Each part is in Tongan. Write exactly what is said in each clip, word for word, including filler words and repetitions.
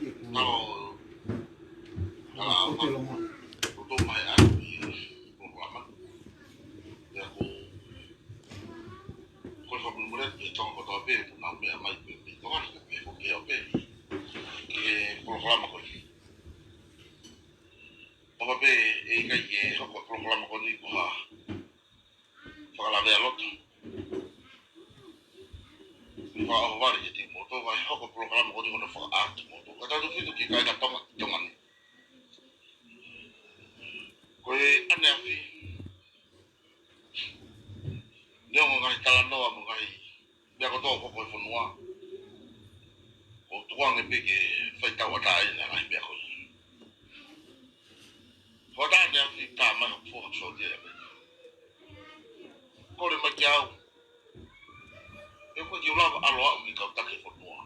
Talo, tala au ma. Kuto mai atu ʻi he polokalama. Pea ko, ko e fakamolemole ki he Tonga kotoa pē, ʻoku nau meʻa mai pē, pē Tonga, pē ko ke au pē. Ki he polokalama ko eni. Papa pē, ʻe ʻikai ke hoko e polokalama ko eni ko ha fakalaveʻi loto. Fakaʻohovale kiate kimoutolu, ʻa e hoko e polokalama ko eni ko hono fakaʻā kimoutolu. Kae tautefito ki he kāinga Tonga, Tonga ni. Ko e ʻaneafi, neongo e ngaahi talanoa mo e ngaahi meʻa kotoa ʻoku hoko he fonua, ʻoku tukuange pē ke fai tauʻatāina e ngaahi meʻa ko eni. Ko e ʻaneafi tā mai hoku foha sōtia ia pē. Kole mai kiate au, ʻe ʻikai ke u lava ʻo ʻalu au ki he kau taki fonua.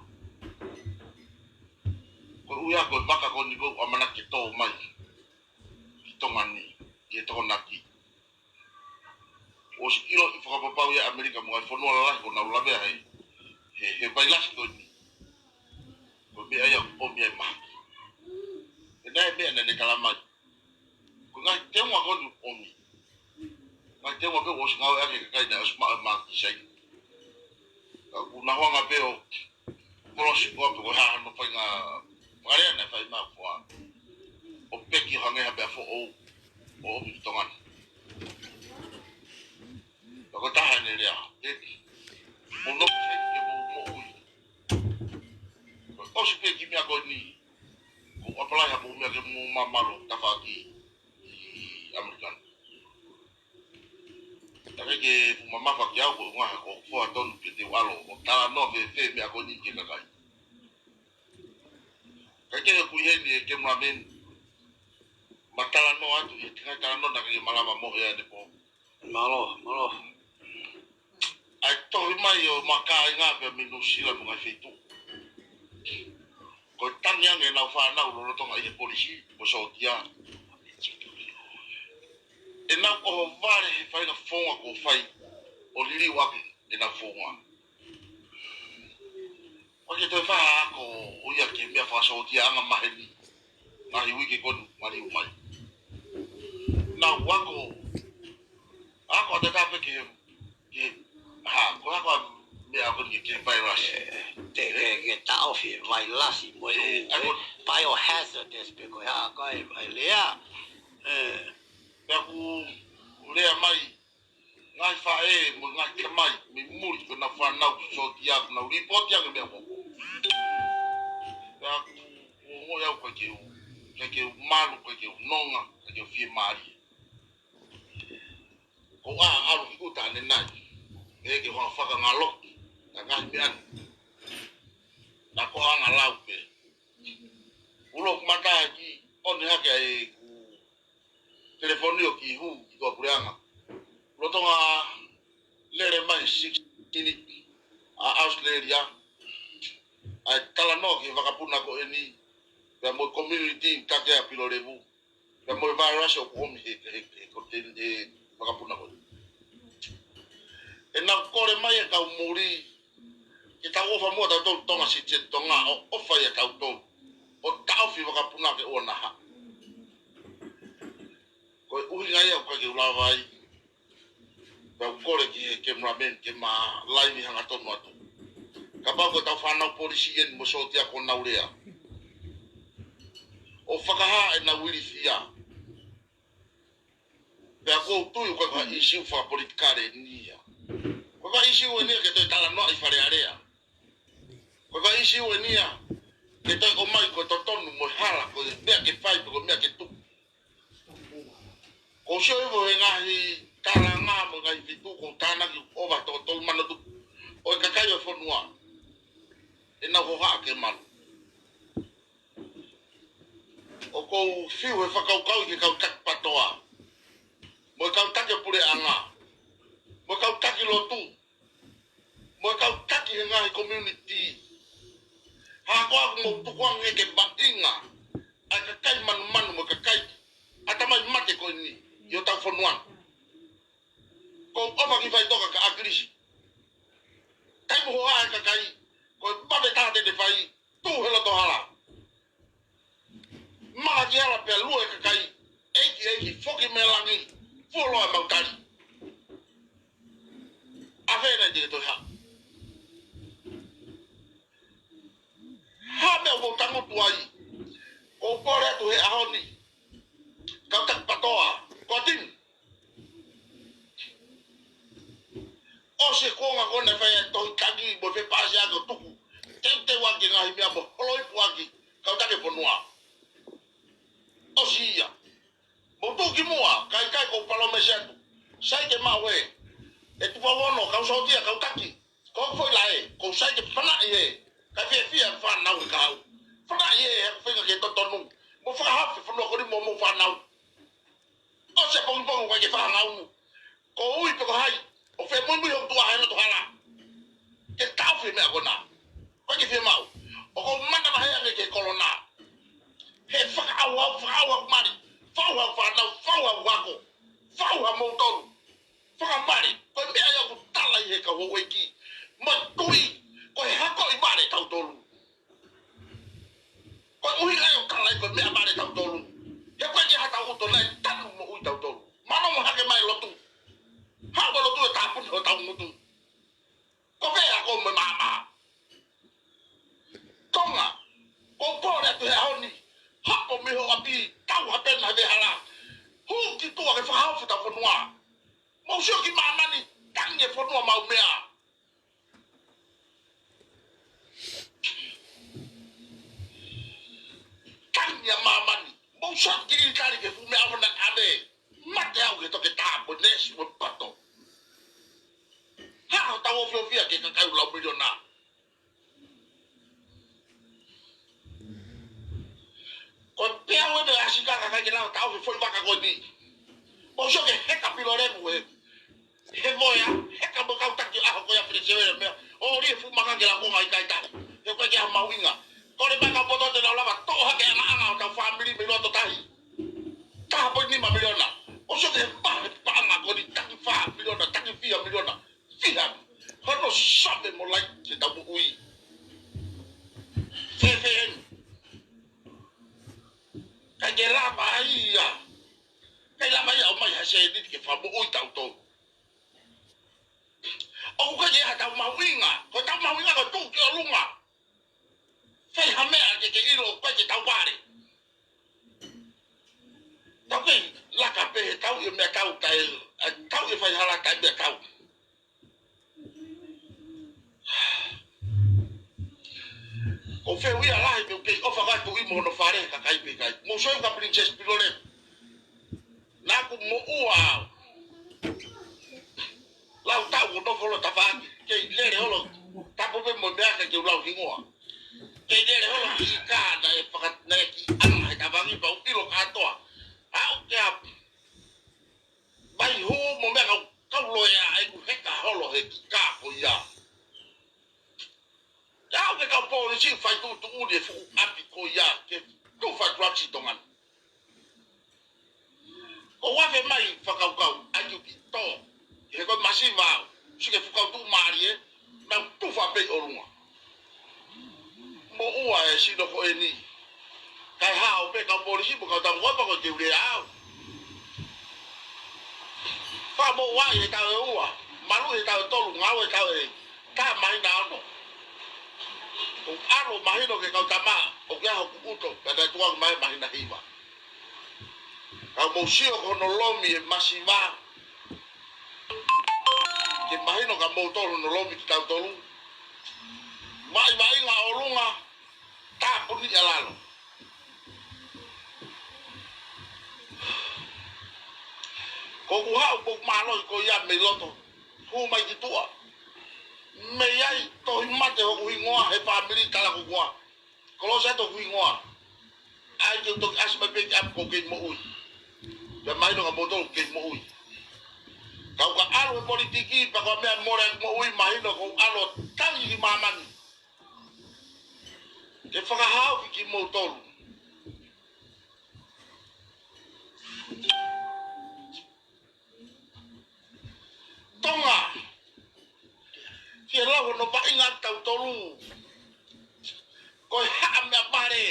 Koeʻuhi ko e vaka ko eni ʻoku ou ʻamanaki ke tō mai ki Tonga ni, ki he Tokonaki. ʻOsi ʻiloʻi fakapapau ia ʻe ʻAmelika mo e ngaahi fonua lalahi ʻoku nau lavea he, he, he vailasi ko eni. Ko e meʻa ia ʻoku ʻomi ai e mahaki. Pea naʻe meʻa naʻe tala mai. Ko e ngaahi teunga ko eni ʻoku ʻomi. Ngaahi teunga pē ʻoku ʻosi ngāueʻaki ʻe he kakai naʻe ʻosi maʻu e mahaki sai. Ka ʻoku na hanga pē ʻo kolosi koe pe ko e hā hano faʻahinga fakalea naʻe fai mai ʻe he foha. ʻO peki ʻo hangē ha meʻa foʻou ʻo ʻomi ki Tonga ni. Pea ko e taha ʻene lea, peki. Mou nofo heni ke mou moʻui. Ko e ʻosi pē kiʻi meʻa ko eni, ʻoku ou apply ha mou meʻa ke mou mamalu tafaʻaki ʻi ʻAmelika ni. Ka ʻikai ke fuʻu mamafa kiate au, ko e ʻuhinga he ko hoku foha tonu ke te u ʻalu ʻo talanoa fēfē meʻa ko eni ki he kakai. Kae kehe ʻoku ʻi heni e cameraman, ma talanoa atu ʻi he ngaahi talanoa naʻe ʻikai ke malava mo he ane po. Mālō, mālō. ʻA e tohi mai ʻo e kāinga pea mei Nuʻusila mo e ngaahi feituʻu. Ko e tangi ange ʻenau fānau lolotonga ʻi he polisi, ko e sōtia. ʻEnau ʻohovale he faʻahinga founga kuo fai ʻo liliu ʻaki ʻenau founga. ʻOku ʻikai ke toe fai ha ako ʻo ia ki he meʻa fakasōtiaʻanga maheni. Ngaahi uike ko eni maliu mai. Nau ako, ako ʻa e tatau pē ki he, ki he, ha, ko e ako ʻa e meʻa ko eni ki he vailasi. Te ke, ke taʻofi e vailasi mo e ʻū, ʻa e ko e biohazardous pē ko e hā ko e vailea. Pea ʻoku lea mai ngaahi faʻē mo e ngaahi tamai mei muli ko ʻenau fānau sōtia ʻoku nau lipoti ange meʻa ko ē. Pea ʻoku, ʻoku ongoʻi au ʻikai ke u, ʻikai ke u malu, ʻikai ke u nonga, ʻikai ke u fiemālie. Ko e ʻalu ki ʻuta ʻanenai, ʻe ke hanga fakangaloki, ka ngaahi meʻa ni. Naʻa ko e anga lau pē. Ulo mata ki, ʻo ne hake ai ʻeku telefoni ʻo ki hū ki tuʻapuleʻanga. Lolotonga lele mai sixteen ʻa ʻAositelēlia. ʻA e talanoa ki he vakapuna ko eni. Pea mo e community ʻoku takea Pilolevu. Pea mo e vailasi ʻoku ʻomi he, he, he, ko e, he vakapuna ko eni. ʻEnau kole mai e kau muli, ke tau ʻofa muʻa tautolu Tonga, citizen Tonga, ʻo ʻofa ʻia tautolu. ʻO taʻofi vakapuna ke ʻoua naʻa haʻu. Ko e ʻuhinga ia ʻoku ʻikai ke u lava ai. Pea u kole ki he cameraman ke ma laivi hangatonu atu. Kapau ko ʻetau fānau polisi eni mo e sōtia ʻoku nau lea. ʻO fakahā ʻenau ilifia. Pea ʻoku ou tui ʻoku ʻikai ko ha ʻīsiu fakapolitikale eni ia. ʻIkai ko ha ʻīsiu eni ia ke toe talanoaʻi Fale Alea. ʻIkai ko ha ʻīsiu eni ia ke toe ʻomai ko e totonu mo e hala, ko e meʻa ke fai pe ko e meʻa ke tuku. ʻOku ou sio hifo he ngaahi kalanga mo e ngaahi feituʻu ʻoku tānaki ʻova toko tolu mano tupu ʻo e kakai ʻo e fonua. ʻEnau hohaʻa ke malu. ʻOku ou fiu he fakakaukau ki he kau taki patoa. Mo e kau taki puleʻanga. Mo e kau taki lotu. Mo e kau taki he ngaahi community. Hā ko ā ʻoku mou tukuange ke vaʻinga ʻa e kakai manumanu mo e kakai ʻatamai mate ko eni ʻi hotau fonua. Ko e ʻofa ki faʻitoka ka ʻAkilisi. Kai mo hoa e kakai, ko e vave taha te te fai, tuʻu he loto hala. Pea lue e kakai, ʻEiki, ʻEiki, foki mei langi, fuoloa ʻemau tali. ʻAfē nai te ke toe haʻu. Hā meʻa ʻoku ou tangutu ai, ʻoku ou kole atu he ʻaho ni, kau taki PATOA, ko Tim. ʻOsi e kuonga ko ē naʻe fai ai e tohi tangi mo e fepāsiaki ʻo tuku teuteu ʻaki e ngaahi meʻa mo holoipo ʻaki kau taki e fonua. ʻOsi ia. Mou tuʻu ki muʻa, kae ʻikai, ʻoku ou palōmesi atu. Sai ke maʻu ē, ʻe Tuʻi Fauono, kau sōtia, kau taki. Ko hoku foʻi laʻe, ʻoku ou sai ke fanaʻi ē. Kae fiefia e fānau ʻi he kahaʻu. Fanaʻi ē, he ʻoku ou feinga ke totonu. Mou fakahaofi e fonua ko eni mo hoʻomou fānau. ʻOsi e pongipongi ʻoku ʻikai ke fai ha ngaunu. Ko ui pe ko hai, ʻoku fie muimui hoku tuʻa he loto hala ke taʻofi e meʻa ko ena. ʻOku ʻikai ke fiemaʻu. ʻOku ou manavahē ange ki he kolona. He fakaʻauha, fakaʻauha hoku mali, fakaʻauha hoku fānau, fakaʻauha hoku ako, fakaʻauha moutolu. Fakamali, ko e meʻa ia ʻoku tala ʻe he kau houʻeiki mo e tuʻi, ko e hako ʻi vale ʻa tautolu. Ko e ʻuhinga ia ʻoku tala ai ko e meʻa vale ʻa tautolu. He ʻoku ʻikai ke ʻi ai haʻatau ʻuto naʻe tanu moʻui ʻa tautolu. Mālō mo hake mai e lotu. Haʻu e lotu ʻo tāpuni hotau ngutu. Ko fē ʻa koe mo e maama? Tonga, ʻoku ou kole atu he ʻaho ni, haʻu mei ho ʻapi, tau ha pena he veʻe hala. Hū ki tuʻa ke fakahaofi hotau fonua. Mou sio ki māmani, tangi e fonua maʻu meʻa. Tangi ʻa māmani. Mou sio ki ʻItali ki he fuʻu meʻa ʻoku na ʻave. Mate au ki he toketā, mo e neesi, mo e pato. Hā hotau ofiofia ki he kakai ʻoku lau miliona? Ko e peau ē mei ʻAsika ka ʻikai ke lava taʻofi e foʻi vaka ko eni. Mou sio ki he heka Pilolevu ē. He moea, heka mo e kau taki ʻaho ko ia Filisewe e meʻa. ʻO ʻi ai e fuʻu maka ke lau ko ngai kai tahi. He ʻoku ʻikai ke ʻi ai ha mahuʻinga. Kole mai e kau poto te nau lava toʻo hake e ʻangaʻanga ʻo hotau fāmili mei loto tahi. Taha poini nima miliona. Mou sio ki he pa-, he paʻanga ko eni taki fā miliona, taki fiha miliona. Fiha. Hono save mo laiki ʻetau moʻui. Fēfē eni? ʻIkai ke lava ia. ʻIkai lava ia ʻo ʻomai ha sēniti ke fakamoʻui tautolu. ʻOku ʻikai ke ʻi ai haʻatau mahuʻinga. Ko ʻetau mahuʻinga ko e tuʻu ki ʻolunga. Fai ha meʻa ke ke ʻilo ʻoku ʻikai ke tau vale. Tau kei laka pē he tau ʻi he meʻatau taʻe, ʻa, tau ʻi he faihala taʻe meʻatau. ʻOku ou fehuʻia lahi pe ʻoku kei ʻofa ʻa e tuʻi mo hono fale, kakai pe ʻikai. Mou sio ki he Princess Pilolevu. Naʻá ku moʻua au. Lau tau ʻo nofo holo tafaʻaki, kei lele holo, tapu pē mo e meʻa ka ke u lau hingoa. Kei lele holo ki ʻIka naʻe faka-, naʻe ki ʻAna he tafaʻaki pea u ʻilo kātoa. Aʻu ki he ʻapi. Mai hū mo e meʻa kau, kau loea ai ku heka holo he ki kā ko ia. Aʻu ki he kau polisi fai tuʻutuʻuni e fuʻu ʻapi ko ia ke tufa e drugs ʻi Tonga ni. ʻOku ou afe mai fakakaukau, ʻai ke u ki tō. He ko e masiva au, sike fukau tuʻumālie, naʻá ku tufa pē ʻi ʻolunga. Moʻua e sino ko eni. Kae hao pē kau polisi mo kau tama ko ē pea ko e te u lea au. Fakamoʻua ʻi he taʻu ʻe ua, malu ʻi he taʻu ʻe tolu, ngāue he taʻu ʻe taha māhina ono. ʻOku ʻalu mahino ki he kau tama, ʻoku ʻi ai hoku ʻuto, pea naʻe tuku ange mai māhina hiva. Ka mou sio ki hono lomi e masiva. Ke mahino kia moutolu hono lomi kitautolu. Vaʻivaʻinga ʻolunga, tāpuni ʻa lalo. Ko ʻeku haʻu, ko ʻeku mālohi ko ia mei loto. Hū mai ki tuʻa. Mei ai, tohi mate hoku hingoa he fāmili tala ko koā. Kolosi atu hoku hingoa. ʻAi ke u toki ʻasi mai pē ki ʻapi ʻoku ou kei moʻui. Pea mahino kia moutolu ʻoku ou kei moʻui. Ka u ka ʻalu he politiki, pea ko e meʻa mole ʻeku moʻui, mahino ʻoku ou ʻalu ʻo tangi ki māmani. Ke fakahaofi kimoutolu. Tonga, ke lau hono vaʻinga ʻatautolu. Ko e hā e meʻa vale?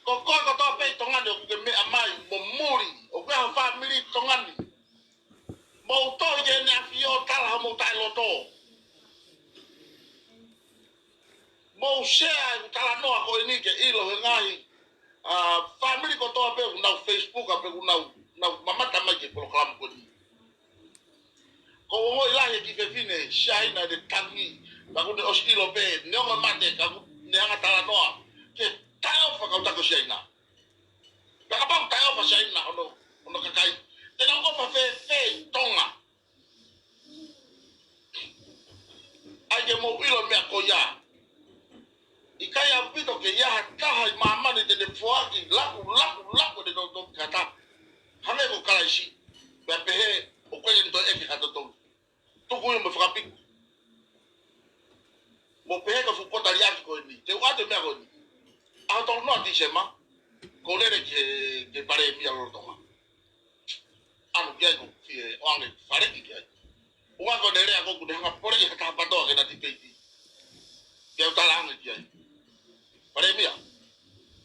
Ko koe kotoa pē ʻi Tonga ni ʻoku ke meʻa mai mo muli, ʻoku ke ʻi ho fāmili ʻi Tonga ni. Mou tohi ki Heʻene ʻAfio ʻo tala hoʻomou taʻeloto. Mou share ʻeku talanoa ko eni ke ʻilo he ngaahi, ʻa, fāmili kotoa pē ʻoku nau Facebook, ʻa, pe ʻoku nau, nau mamata mai ki he polokalama ko eni. Ko e ongoʻi lahi e kiʻi fefine Siaina ʻene tangi, ka ʻoku ne ʻosi ʻilo pē, neongo e mate, ka ʻoku ne hanga ʻo talanoa ki he taʻeʻofa kautaha ko Siaina. Pea kapau ʻoku taʻeʻofa Siaina hono, hono kakai, te nau ʻofa fēfē ʻi Tonga? ʻAi ke mou ʻilo e meʻa ko ia. ʻIkai ʻaupito ke ʻi ai ha taha ʻi māmani te ne foaki laku, laku, laku ʻene toutou ki ha taha. Hangē ko Kalaisi. Pea pehē, ʻoku ʻikai ke toe ʻeke ha toutou. Tuku ia mo fakapiku. Mou pehē ko e fuʻu pota liʻaki ko eni. Te u ʻoatu e meʻa ko eni. ʻAho tolu noa Tīsema, ʻoku ou lele ki he, ki he Palēmia lolotonga. ʻAlu ki ai ko e fie ʻoange faleʻi ki ai. ʻUhinga ko ʻene lea ko ʻoku ne hanga ʻo poleʻi ha taha PATOA ke na tipeiti. Ke u talaange ki ai. Palēmia,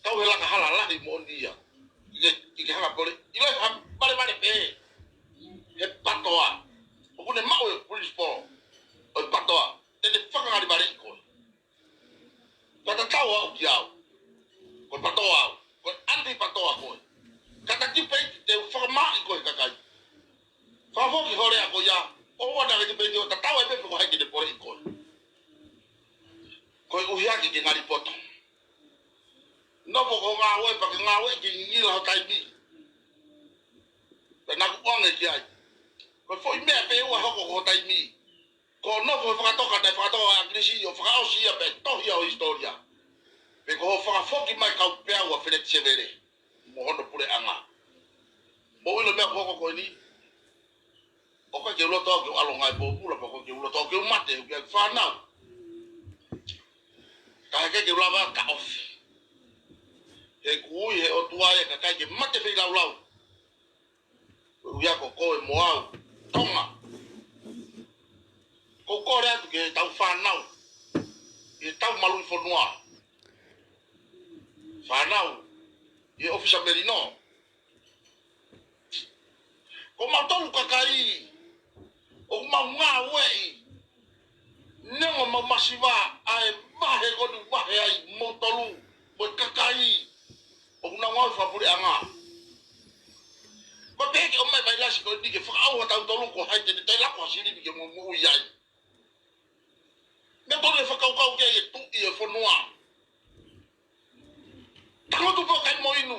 tau he laka hala lahi moʻoni ia. ʻIkai ke, ʻikai ke hanga ʻo poleʻi. ʻIlo ha valevale pē he PATOA. ʻOku ne maʻu e principal ʻo e PATOA. Te ne fakangalivaleʻi koe. Ka tatau au ki au. Ko e PATOA au. Ko e anti-PATOA koe. Ka ta tipeiti te u fakamaaʻi koe he kakai. Fakafoki ho lea ko ia. ʻOua naʻa ke tipeiti ʻo tatau ai pē pe ko hai ke ne poleʻi koe. Koeʻuhi ʻoku ke ngali poto. Nofo ko e ngāue pea ke ngāue ke ngingila ho taimi. Pea naʻa ku ʻoange ki ai. Ko e foʻi meʻa pē ʻe ua hoko ko ho taimi. Ko hoʻo nofo he fakatoka, naʻe fakatoka ʻa ʻAkilisi ʻo fakaʻosi ia pea tohi ia ʻo hisitōlia. Pe ko hoʻo fakafoki mai kau peau ʻa Feleti Sevele mo hono puleʻanga. Mou ʻilo e meʻa ʻoku hoko ko eni. ʻOku ʻikai ke u loto au ke u ʻalu ʻo ngāue pōpula, pe ʻoku ʻikai ke u loto au ke u mate, ʻoku ʻikai ke u fānau. Ka he ʻikai ke u lava ʻo taʻofi. He ʻoku ui ʻe he ʻOtua e kakai ke mate feilaulau. Koeʻuhi ko koe mo au, Tonga. Ko e kole atu ki heʻetau fānau, ʻi heʻetau maluʻi fonua. Fānau, ʻi he ʻōfisa Melino. Ko mautolu kakai, ʻoku mau ngāueʻi, neongo ʻemau masiva, ʻa e vahe ko eni ʻoku vahe ai moutolu mo e kakai ʻoku nau ngāue fakapuleʻanga. Ko e pehē ke ʻomai mai lasi ko eni ke fakaʻauha tautolu ko hai te ne toe lako ha silini ke mo moʻui ai. Meʻa ko eni ʻe fakakaukau ki ai e tuʻi e fonua. Tangutu pē ʻo kai mo inu.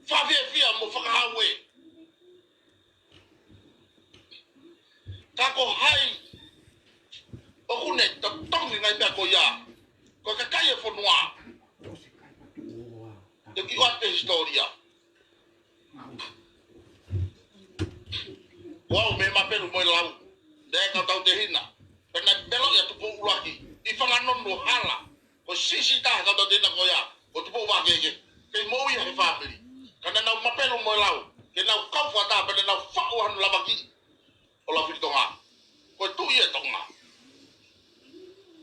Fakafiefia mo fakahau ē. Ka ko hai ʻoku ne totongi ngaahi meʻa ko ia? Ko e kakai e fonua. Te u kiʻi ʻoatu e hisitōlia. Ko au mei Mapelu mo e Lau. Naʻe kau tautehina. Pea naʻe meloʻi ʻa Tupou ʻUluaki ʻi Fanganonu hala. Ko e siʻisiʻi taha kau tautehina ko ia, ko Tupou Vākeke. Kei moʻui ia he fāmili. Ka naʻa nau Mapelu mo e Lau, ke nau kau fakataha pea naʻa nau faʻu hano lavaki ʻo Laufilitonga. Ko e tuʻi e Tonga.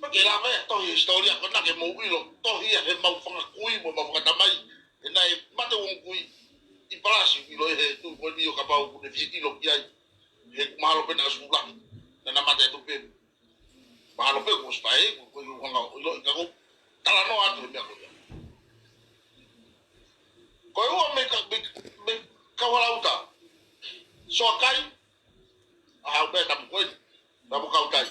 Pea ke lava e tohi hisitōlia ko ena ke mou ʻilo, tohi ia heʻemau fanga kui mo ʻemau fanga tamai. He naʻe mate ʻa e ongo kui ʻi Palasi, ʻilo ʻe he tuʻi ko eni ʻo kapau ʻoku ne fie ʻilo ki ai. He ʻoku mahalo pē naʻe ʻosi ʻuluaki, naʻa na mate atu pē. Mahalo pē kuo ʻosi paʻi, ko e ʻuhinga ʻo ʻiloʻi ka ko e talanoa atu he meʻa ko ia. Ko e ua mei ka, mei, mei Kauhalauta. Soakai, ʻa Haʻu pē tapu ko ē, tapu Kautai.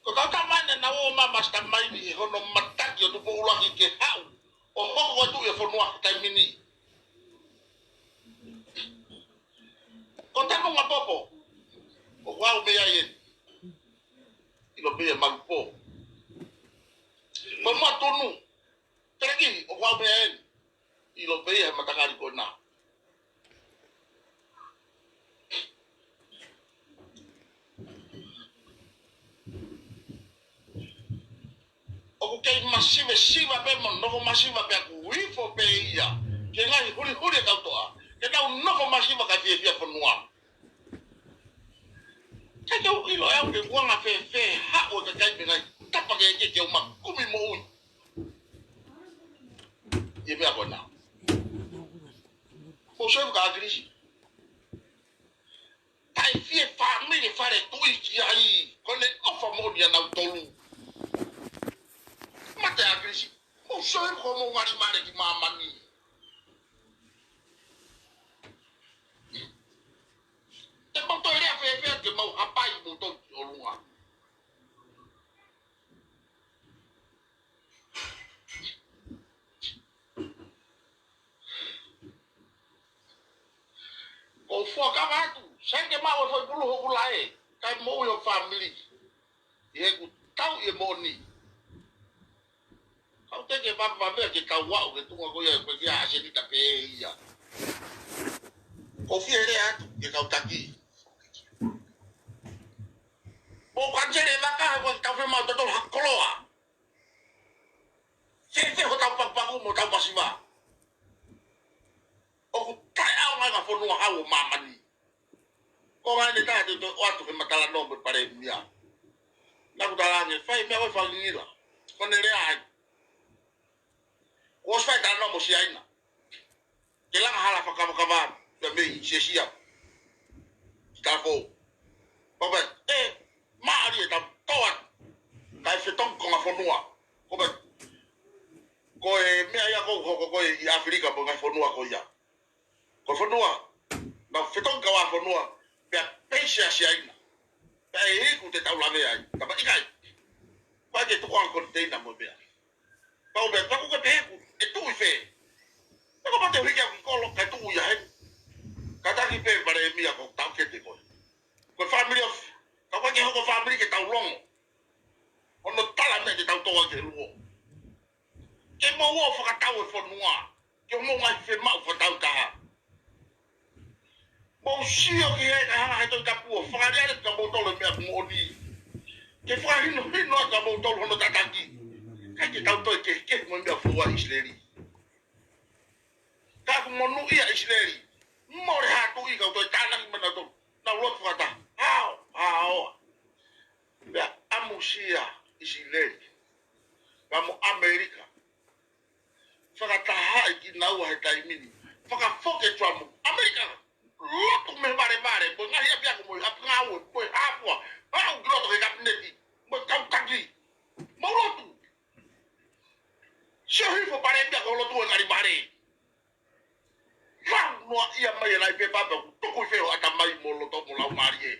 Ko e kau tamai naʻa nau ō mai mastermind ʻi hono mataki ʻo Tupou ʻUluaki ke haʻu ʻo hoko ko e tuʻi e fonua he taimi ni. Ko Tanungapopo, ʻoku ʻi ai ʻeni. ʻIlo pē ia Malupō. Ko Matunu, Pelekini, ʻoku ʻi ai ʻeni. ʻIlo pē ia he matakali ko ena. ʻOku kei masivesiva pē mo nofo masiva pē ʻa Kuifo pē ia. Ke ngaahi hulihuli e kau toʻa. Ke nau nofo masiva kae fiefia fonua. Ka ke u ʻilo ʻe au ke ʻuhinga fēfē haʻu e kakai mei he ngaahi tapa kehekehe ke u ma kumi moʻui. ʻi he meʻa ko ena. Mou sio ki he ʻAkilisi. Taʻe fie fāmili fale tuʻi ki ai, ko ʻene ʻofa moʻoni ʻanautolu. Mate ʻAkilisi, mou sio ko hoʻomou ngali male ki māmani. Te mau toe lea fēfē ke mau hapai moutolu ki ʻolunga. Ko u fuakava atu, sai ke maʻu e foʻi pulu hoku laʻe, kae moʻui ho fāmili. ʻI heʻeku tauʻi e moʻoni. Kau te ke vavevave ke kau aʻu ki he tuʻunga ko ia, ko e kia ʻasenita pē ia. Ko u fie lea atu ki he kau taki. Mou kaniseli e vaka he ko e tau fie maʻu tautolu ha koloa. Fēfē hotau pakupaku mo hotau masiva. ʻOku taʻeʻaonga e ngaahi fonua hau ʻo māmani. Ko e ngaahi ne taha te u toe ʻoatu he mataʻi talanoa mo e palēmia. Naʻa ku talaange, fai meʻa ko e fakangingila. Ko ʻene lea ai. Kuo ʻosi fai talanoa mo Siaina. Ke langa hala fakakavakava, pea mei Sēsia. Ki Talafou. Pea pehē, ē, mālie ta toa. Kae fetongi ko e ngaahi fonua. Ko pehē, ko e meʻa ia ko, ko, ko, ko ē ʻi ʻAfilika mo e ngaahi fonua ko ia. Ko e fonua, naʻa fetongi kau ʻa fonua, pea peisi ʻa Siaina. Pea ʻe iku te tau lave ai, tapa ʻikai. Pea ke tuku ʻa e koniteina mo e meʻa. Pau pē, taku ke pehē ku, ʻe tuʻu ʻi fē. Pea ko pate hiki au ki kolo, kae tuʻu ia heni. Kātaki pē palēmia ko tau kete ko ē. Ko e fāmili ofi, ka ʻoku ʻikai ke hoko fāmili ke tau longo. Hono tala meʻa ke tau toa ke luo. Ke mou ō fakatau e fonua, ke mou ngaahi fiemaʻu fakatau taha. Mou sio ki he ka hanga he Tohi Tapu ʻo fakaleʻaleʻi kia moutolu e meʻa moʻoni. Ke fakahinohino atu kia moutolu hono tataki. ʻIkai ke tau toe kehekehe mo e meʻa fua ʻIsileli. Ka ʻoku monūʻia ʻIsileli. Mole ha tuʻi ka u toe tānaki mai nautolu. Nau lotu fakataha. Hao, hao. Pea ʻamusia ʻIsileli. Pea mo ʻAmelika. Fakatahaʻi kinaua he taimi ni. Fakafoki Trump. ʻAmelika. Lotu mei he valevale. Mo e ngaahi ʻapiako mo e ʻapi ngāue. Mo e hāpua. Haʻu ki loto he kapineti. Mo e kau taki. Mo lotu. Sio hifo palēmia ko e lotu e ngali vale. Lau noa ia mai e lai pepa pea ʻoku tuku ʻi fē ho ʻatamai mo loto mo laumālie.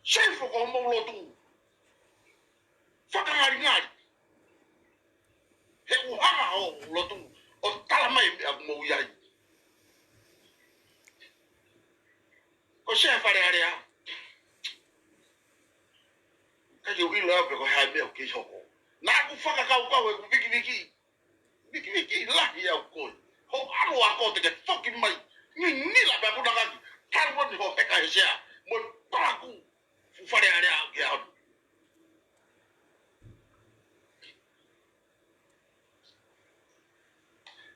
Sio hifo ko hoʻomou lotu. Fakangalingali. He ʻoku hanga hoʻo lotu ʻo tala mai e meʻa ʻoku mou ʻi ai. Ko Sea Fale Alea. ʻIkai ke u ʻilo au pe ko e hā e meʻa ʻoku kei hoko. Naʻa ku fakakaukau ʻeku vikiviki. Vikiviki lahi au koe. Hoʻo ʻalu ako te ke foki mai. Ngingila pea puna kaki. Talu ʻeni hoʻo heka he sea. Mo e palaku. Fuʻu Fale Alea au ke au.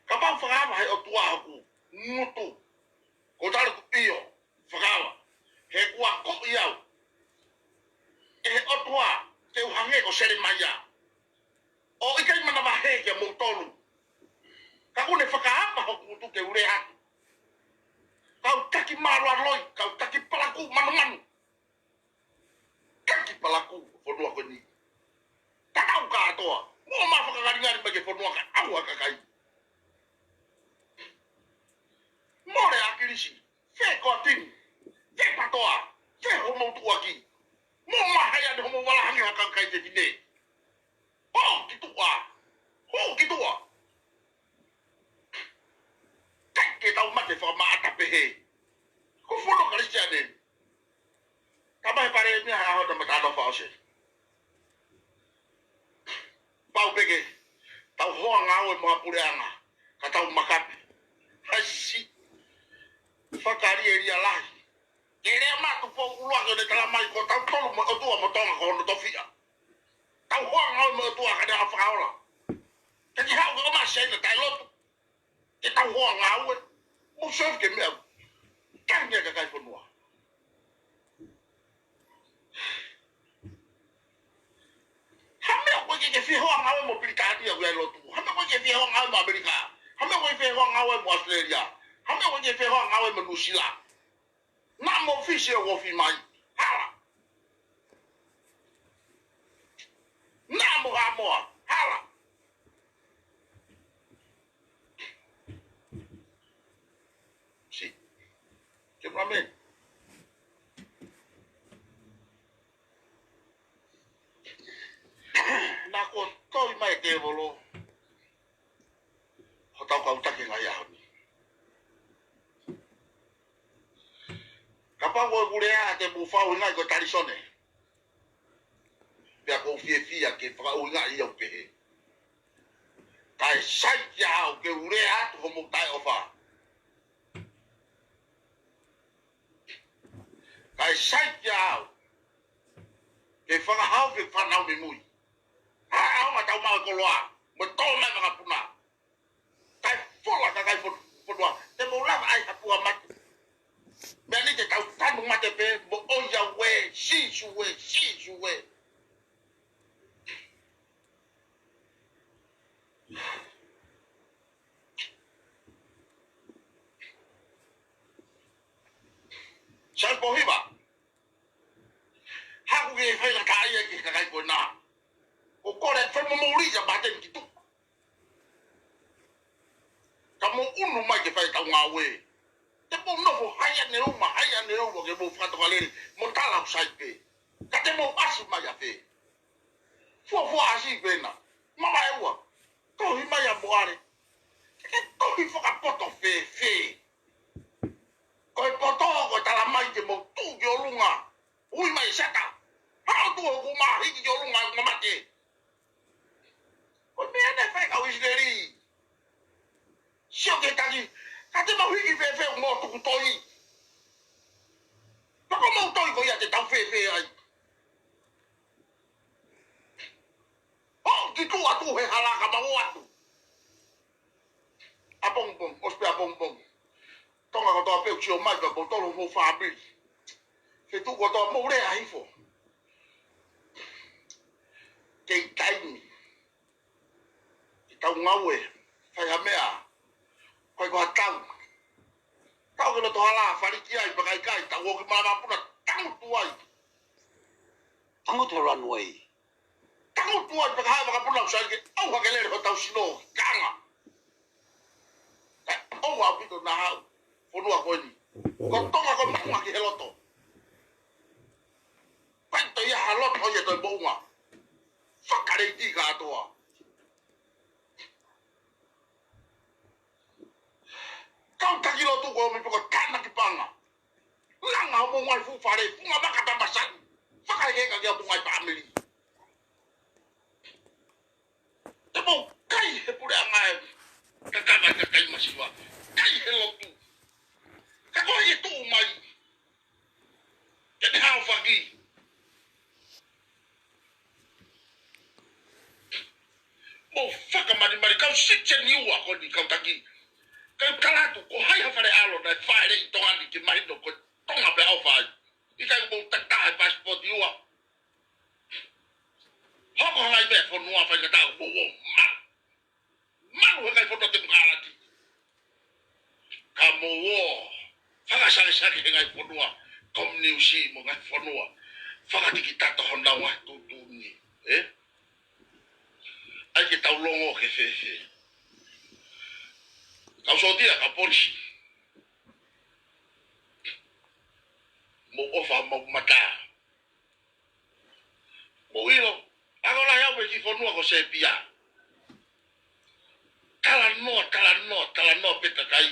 Kapau fakaava he ʻOtua hoku ngutu. Ko tala ku ʻio. Fakaava. He kuo akoʻi au ʻe he ʻOtua ke u hangē ko Selemaia. ʻO ʻikai manavahē kia moutolu. Ka ʻoku ne fakaava hoku ngutu ke u lea atu. Kau taki mālualoi, kau taki palaku manumanu. Taki palaku fonua ko eni. Tatau kātoa. Mo ma fakangalingali mai ki he fonua ka ʻaua kakai. Mole ʻAkilisi. Fē ko Tini. Fē Patoa. Fē hoʻomou tuʻuaki. Mo ma hai ane hoʻomou vala hangē ha kakai te tine. Hū ki tuʻa. Hū ki tuʻa. ʻIkai ke tau mate fakamaʻata pehē. Ko e fonua Kalisitiane. Ka mai palēmia ha ʻaho ta matano faose. Pau pē ke tau hoa ngāue mo ha puleʻanga. Ka tau makape. Haisi. Fakalielia lahi. Ke lea matu pou ʻuluaki ʻo ne tala mai ko tautolu mo ʻOtua mo Tonga ko hono tofiʻa. Tau hoa ngāue mo ʻOtua ka ne hanga fakaola. Te ke haʻu ke ʻomai Siaina taʻe lotu. Ke tau hoa ngāue. Mou sio ki he meʻa. Tangi e kakai fonua. Ha meʻa ko ē ke ke fie hoa ngāue mo Pilitānia ʻoku ʻi ai e lotu. Ha meʻa ko ē ngāue mo ʻAmelika. Hā e meʻa ʻoku ʻikai fehoa ngāue mo ʻAositelēlia. Hā e meʻa ʻoku ʻikai fehoa ngāue mo Nuʻusila. Naʻa mo Fisi ʻoku ofi mai. Hala. Naʻa mo Haʻamoa. Hala. Siʻi. Ke mami. Naʻa ko toi mai ke volo. Hotau kau taki ngaahi ʻaho ni. Kapau ko e kulea te mou fau ʻi ngai ko Talisone. Pea ʻoku ou fiefia ke fakaʻuhingaʻi au pehē. Kae sai kia au ke u lea atu hoʻomou taʻeʻofa. Kae sai kia au ke fakahaofi e fānau mimui. Haʻu ʻo tau maʻu e koloa mo e tō mai makapuna. Kae fola kakai fon-, fonua. Te mou lava ai ha pua mate. Meʻa ni te tau tanu mate pē mo ʻoiauē, Sīsū ē, Sīsū ē. Sai pohiva. Haʻu ke faingataʻaʻia ki he kakai ko ena. ʻO kole fai mo mou lija mate ki tuku. Ka mou ʻunu mai ke fai ʻetau ngāue. Te mou nofo hai ʻanenai, hai ʻanenai ke mou fakatokalele mo tala ʻoku sai pē. Ka te mou ʻasi mai ʻafē? Fuofua ʻasi pē na. Mamae ua. Tohi mai ʻa Moale. Ke tohi fakapoto fēfē? Ko e poto ko e tala mai ke mou tuʻu ki ʻolunga. Ui mai sata. Haʻu ʻo tuʻu hoku mā hiki ki ʻolunga ʻo mate. Ko e meʻa naʻe fai ʻe kau ʻIsileli. Sio ki he taki, ka te mau hiki fēfē ʻo mou tuku toi. Pea ko mou toi ko ia te tau fēfē ai. ʻO ki tuʻa tuʻu he hala ka mau ō atu. ʻApongipongi, ʻosi pē ʻapongipongi. Tonga kotoa pē ʻoku sio mai pea mou tolo mou fāmili. Feituʻu kotoa mou lea hifo. Kei taimi. Ke tau ngāue, fai ha meʻa. Ko e ko ha tau. Tau ke loto hala, faliki ai, pea kai kai, tau ō ki māmapuna, tangutu ai. Tangutu he lanu ai. Tangutu ai, pea ka haʻu e makapuna ʻoku sai ke ʻauha ke lele hotau sino, kanga. Kae ʻoua ʻaupito naʻa haʻu fonua ko eni. Ko Tonga ko e maʻunga ki he loto. Pea toe ʻi ai ha loto ʻo e toe moʻunga. Fakaleiti kātoa. Kau taki lotu ko mi poko tana ki panga. Langa hoʻomou ngaahi fuʻu fale, funga maka tamasani. Fakahekeheka ki hoʻomou ngaahi fāmili. Te mou kai he puleʻanga ē. Kakava kakai masiva. Kai he lotu. Ka ko e tuʻu mai. Ke ne hao faki. Mou fakamalimali kau siteni ua ko eni kau taki. Kau tala atu, ko hai ha fale ʻalo naʻe fāʻeleʻi ʻi Tonga ni ke mahino ko Tonga pē ʻoku fai. ʻIkai ko mou tata he pasipoti ua. Hoko hai meʻa fonua fai ka tau mou ō ma. Malu he ngaahi fonua temokalati. Ka mou ō, fakasakesake he ngaahi fonua, kominiusi mo e ngaahi fonua. Fakatikitato honau ngaahi tuʻutuʻuni, ē? ʻAi ke tau longo ke fēfē. Kau sōtia, kau polisi. Mou ʻofa homou mata. Mou ʻilo, ako lahi au pē ki fonua ko Sēpia. Talanoa, talanoa, talanoa pē kakai.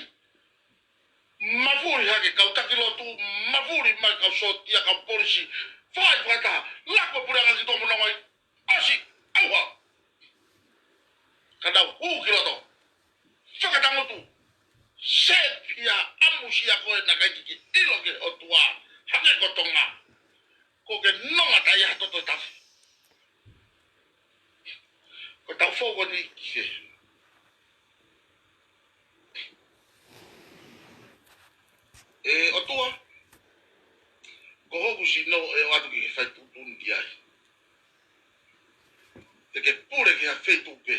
Mafuli hake kau taki lotu, mafuli mai kau sōtia, kau polisi. Fai fakataha, lako puleʻanga ki tuʻa mo nongai. ʻOsi, ʻauha. Ka tau hū ki loto. Fakatangutu. Sēpia, ʻamusia ko e naʻe ʻikai ke ke ʻilo ki he ʻOtua. Hangē ko Tonga. Ko ke nonga tai ha toto tafi. Ko tau fou ko ni ki he. ʻE ʻOtua, ko hoku sino ʻe ʻoatu ke ke fai tuʻutuʻuni ki ai. Te ke pule ki ha feituʻu pē.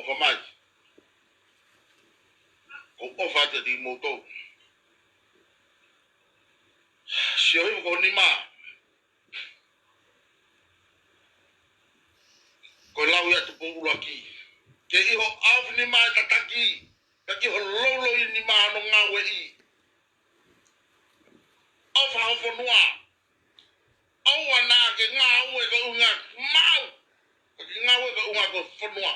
Ko mai. Ko ʻofa atu ʻiate kimoutolu. Sio hifo ki ho nima. Ko e lau ia ʻa Tupou ʻUluaki. Ke ʻi ho ʻaofinima e tataki, pea ki ho loulouinima hono ngāueʻi. ʻOfa ho fonua. ʻOua naʻa ke ngāue ko e ʻuhinga maʻu, ka ke ngāue ko e ʻuhinga ko e fonua.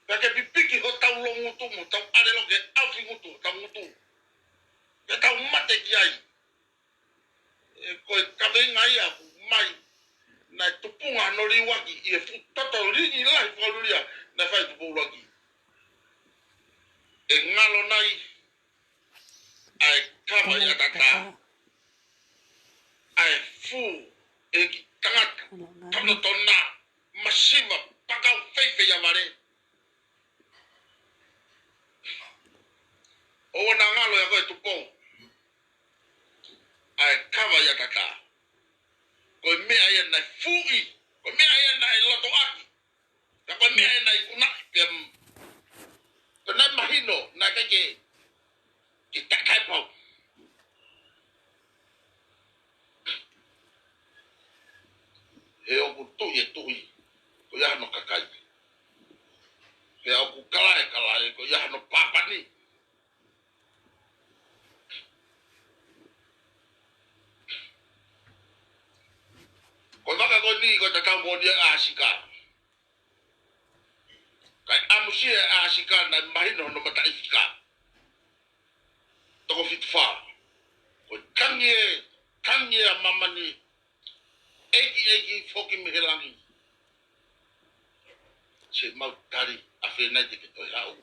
Pea ke pipiki hotau loungutu mo tau ʻalelo ke ʻaofi ngutu hotau ngutu. Ke tau mate ki ai. ʻE, ko e kaveinga ia ʻoku mai, naʻe tupunga hono liuaki ʻi he fuʻu toto lingi lahi fakalulia naʻe fai ʻe Tupou ʻUluaki. ʻE ngalo nai ʻa e kava ʻi ʻAtatā, ʻa e fuʻu ʻeiki tangata, tano tona, masiva, pakau feifei ʻa vale. ʻOua naʻa ngalo ia ko e Tupou. ʻA e kava ʻi ʻAtatā. Ko e meʻa ia naʻe fuʻi. Ko e meʻa ia naʻe lotoʻaki. Ka ko e meʻa ia naʻe ikunaʻi pea m-, pea naʻe mahino, naʻe ʻikai ke, ke takai pau. He ʻoku tuʻi e tuʻi, ko ia hono kakai. He ʻoku kalae kalae, ko ia hono pāpani. Ko e vaka ko eni ko e tatau moʻoni ʻa ʻAsika. Kae ʻamusia ʻa ʻAsika naʻe mahino hono mataʻifika. Toko fitu fā. Ko e tangi ē, tangi ʻa māmani, ʻEiki, ʻEiki, foki mei he langi. Siʻemau tali, ʻafē nai te ke toe haʻu?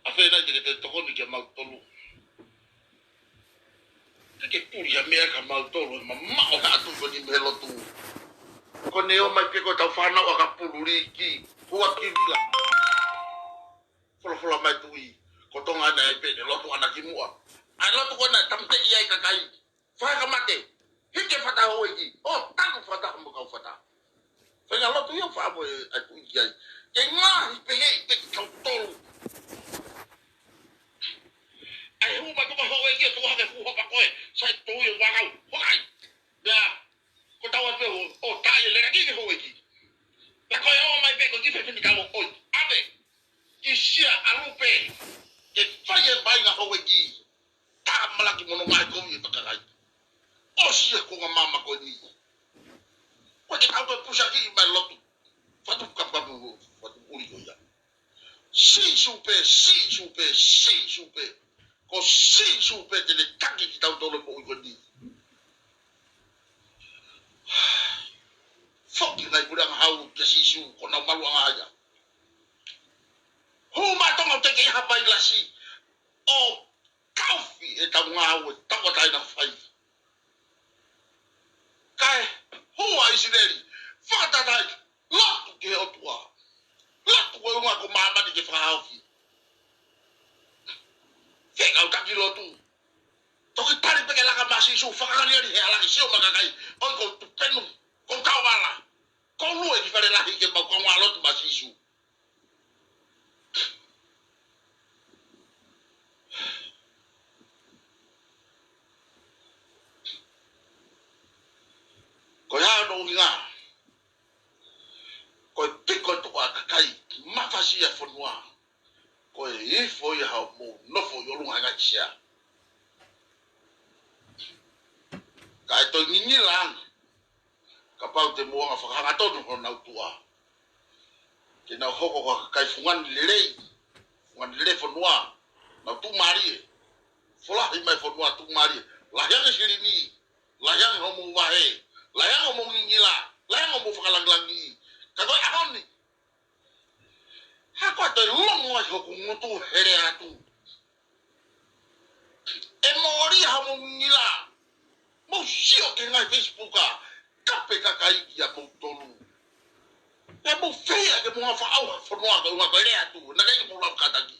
ʻAfē nai te ke toe tokoni kia mautolu? Te ke puli ha meʻa kia mautolu, ʻe mamaʻo he ʻatu ko eni mei he lotu. Ko ʻene ō mai pē ko ʻetau fānau ʻakapulu liki, hua ki vila. Folofola mai tuʻi, ko Tonga ʻana ʻe pē ʻene lotu ʻana ki muʻa. ʻA e lotu ko ena ʻe tāmateʻi ai kakai. Fai ka mate, hiki fata houʻeiki, ʻo taku fata mo kau fata. Fai ka lotu ia fai mo e ʻai tuʻi ki ai. Ke ngaohi pehē ʻi pē kitautolu. ʻAi hū mai ko ma houʻeiki ʻo tuʻu hake hū hopa koe, sai tuʻi ʻo vakau, hokai. Ia, ko tau atu ʻo, ʻo tai e lelaki ke houʻeiki. Pea ko e ō mai pē ko ki fefini kau ʻoi, ʻave. Ki sia ʻalu pē, ke fai e vainga houʻeiki. Tamalaki mo hono ngaahi kovi e pakakai. ʻOsi e konga mama ko eni. Ko e ke tau toe pusa ki mai lotu. Fatu kapapu, fatu uli ko ia. Sīsū pē, Sīsū pē, Sīsū pē. Ko Sīsū pē te ne taki kitautolu moʻui ko eni. Foki ngai pule anga hau kia Sīsū, ko nau malu anga ia. Hū mai Tonga ʻo teke ha vailasi. ʻO kaufi e tau ngāue tauʻatāina fai. Kae hua ʻIsileli, fakatātā ai, lotu ki he ʻOtua. Lotu ko e ʻuhinga ko māmani ke fakahaofi. Fekau taki lotu. Toki tali pē ke laka mai Sīsū, fakangaliali he ʻalaki sio ma kakai, ʻoi ko tupenu, ko tau ala. Ko lue ki fale lahi ke mau kaungā lotu mai Sīsū. Ko e hā hono ʻuhinga? Ko e piko tuʻa kakai, mafasia fonua. Ko e ifo ia haʻamou nofo ʻi ʻolunga he ngaahi sea. Kae toe ngingila ange. Kapau te mou anga fakahangatonu honau tuʻa. Ke nau hoko ko ha kakai fungani lelei. Fungani lelei fonua. Nau tuʻumālie. Folahi mai fonua tuʻumālie. Lahi ange silini. Lahi ange hoʻomou vahe. Lahi ange hoʻomou ngingila. Lahi ange hoʻomou fakalangilangi. Ka ko e ʻaho ni. Hā ko e toe longo ai hoku ngutu hele atu. ʻE mou ʻolia ha mou ngila. Mou sio ki he ngaahi Facebook ʻa. Kape kakai kia moutolu. ʻE mou feia ke mou anga fakaʻauha fonua ko e ʻuhinga ko e lea atu. Naʻe ʻikai ke mou lava kātaki.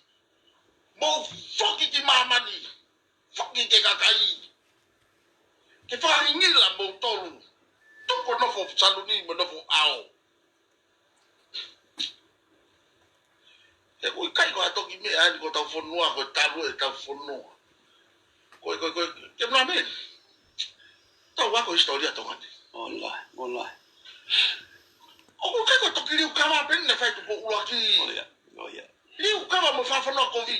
Mou foki ki māmani. Foki ki he kakai. Ke fakangila moutolu. Tuku nofo saluni mo nofo ʻao. ʻOku ʻikai ko ha toki meʻa eni ko ʻetau fonua, ko e talu ʻetau fonua. Ko e, ko e, ko e, ke mla me. Tau ako hisitōlia Tonga ni. Ola, ola. ʻOku ʻikai ko e toki liukava pē eni naʻe fai Tupou ʻUluaki. Oia, oia. Liukava mo e fakafonua kovi.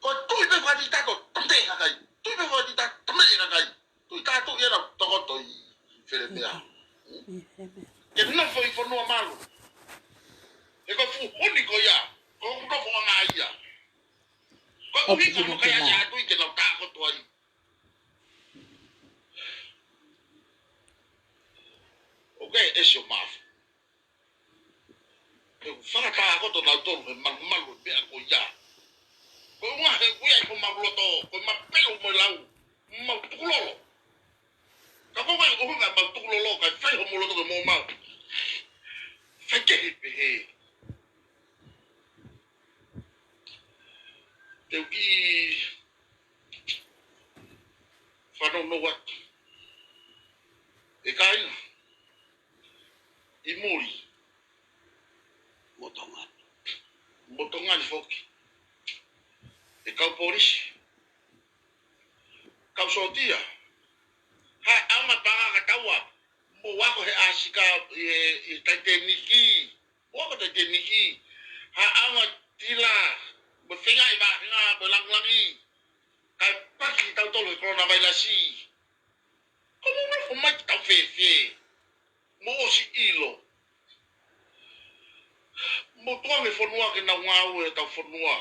Ko e tuʻi pē fakatitato, tamateʻi e kakai. Tuʻi pē fakatitato, tamateʻi e kakai. Tuʻi tātuʻi ʻena tokoto ʻi Felemea. Ke nofo ʻi fonua malu. He ko e fuʻu honi ko ia, ko hoku nofoʻanga ia. Ko e ʻuhinga mo kai ake atu ʻi ke nau tākoto ai. ʻOku ʻesi ʻo mafu. He ʻoku fakatākoto nautolu he malumalu e meʻa ko ia. Ko e ʻuhinga he ʻoku ʻi ai homau loto, ko e mapelu mo e lau, mau tukulolo. Ka ko e ʻuhinga mau tukulolo, kae fai homau loto ke mou mau. Fai kehe pehē. Te u kiʻi fanongo atu. ʻE kāinga, ʻi muli. Mo Tonga ni. Mo Tonga ni foki. ʻE kau polisi. Kau sōtia. Haʻu ʻo ma paʻanga kataua. Mo ako he ʻasi ka ʻi, ʻi Taiteniki. Mo ako Taiteniki. Haʻu ʻo tila. Mo fenga ʻi vāhenga, mo langilangi. Kae paki kitautolu he kolona vailasi. Ko mou nofo mai ke tau fēfē. Mou ʻosi ʻilo. Mou tuku ange fonua ke nau ngāue ʻetau fonua.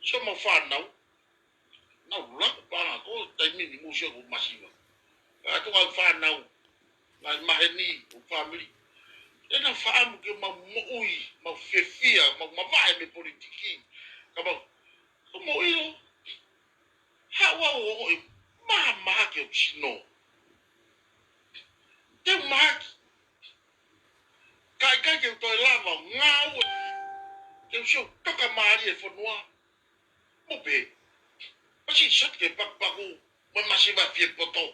Sio mau fānau. Nau laku paʻanga ko e taimi ni mou sio ʻoku masiva. Ka tuku ange fānau. Ngaahi maheni, ʻo fāmili. ʻE nau fakaʻamu ke mau moʻui, mau fiefia, mau mavahe mei he politiki. Ka mau, ko mou ʻilo. Haʻu au ʻo ongoʻi mahamahaki ʻo sino. Te u mahaki. Ka ʻikai ke u toe lava ʻo ngāue. Ke u sio toka mālie e fonua. Mo pē. Pasi sot ke pakupaku. Mo masiva fie poto.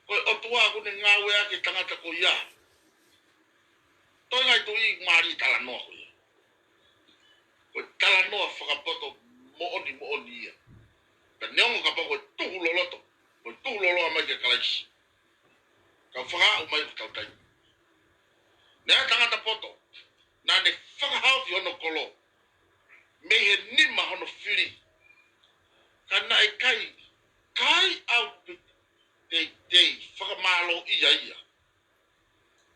Ko e ʻOtua ʻoku ne ngāue ʻaki e tangata ko ia. Toe ngai tuʻi mālie talanoa ko ia. Ko e talanoa fakapoto moʻoni moʻoni ia. Ka neongo kapau ko e tuhu loloto, ko e tuhu loloa mai kia Kalaisi. Ka fakaaʻu mai ko e tau taimi. Naʻe tangata poto, naʻa ne fakahaofi hono kolo. Mei he nima hono fili. Ka naʻe ʻikai, kai au pe teitei, fakamālō ia ia.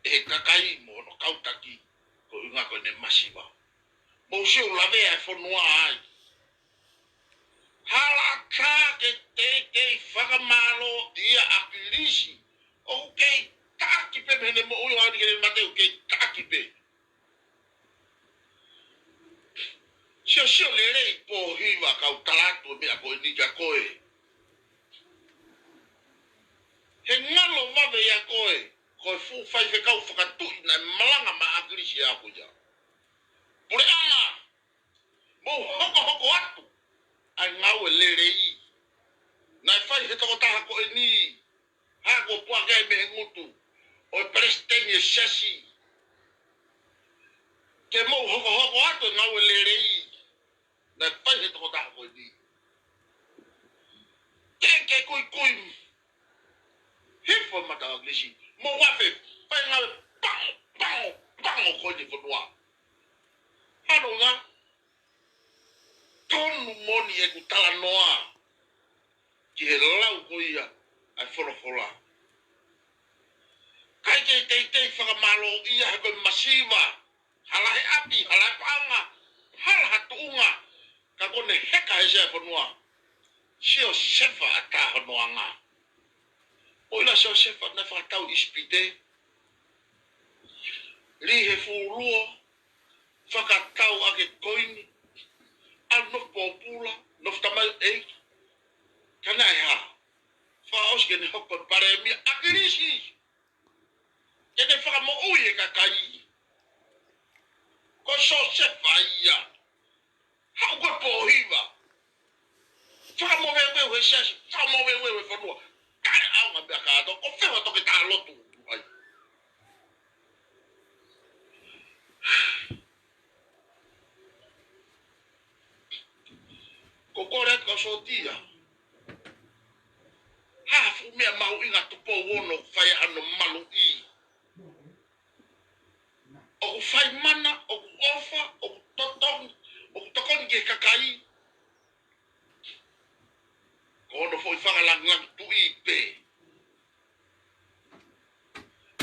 ʻE he kakai mo hono kau taki, ko e ʻuhinga ko ʻene masiva. Mou sio ʻoku lavea e fonua ai. Hala ʻatā ke teitei fakamālō ia ʻa ʻAkilisi. ʻOku kei taʻaki pē mei heʻene moʻui ʻo aʻu ki heʻene mate ʻoku kei taʻaki pē. Sio, sio lelei Pōhiva kau tala atu e meʻa ko eni kia koe. He ngalo vave ia koe, ko e fuʻu faifekau fakatuʻi naʻe malanga maʻa ʻAkilisi he ʻaho ia. Puleʻanga, mou hokohoko atu ʻa e ngāue lelei naʻe fai he tokotaha ko eni. Hā ko puake ai mei he ngutu ʻo e palesiteni e siasi. Ke mou hokohoko atu e ngāue lelei naʻe fai he tokotaha ko eni. Ke, ke kuikui. Hifo mata ʻAkilisi. Mou afe. Fai ngāue pango, pango, pango ko eni fonua. Hano ngā. Tonu moʻoni ʻeku talanoa ki he lau ko ia ʻa e folofola. ʻIkai ke teitei fakamālō ia he ko e masiva, hala he ʻapi, hala he paʻanga, hala ha tuʻunga, ka ko ʻene heka he sea fonua. Siosefa ʻa Tahonoanga. ʻOku ʻilo ʻa Siosefa naʻe fakatau ʻi ʻIsipite. Lī he fuʻu luo, fakatau ʻaki e koini, ʻalu nofo pōpula, nofo tamaioʻeiki. Ka naʻe hā? Fakaʻosi ke ne hoko ko e palēmia ʻa ʻAkilisi. Ke ne fakamoʻui e kakai. Ko Siosefa ia. Haʻu ko Pōhiva. Fakamoveuveu he siasi, fakamoveuveu he fonua. Kae ʻaonga meʻa kātoa, ko fē ʻa e toketā lotu ai. Sōtia. Hā fuʻu meʻa mahuʻinga Tupou Ono ʻoku fai ai hono maluʻi? ʻOku fai mana, ʻoku ʻofa, ʻoku totonu, ʻoku tokoni ki he kakai. Ko hono foʻi fakalāngilangi tuʻi pē.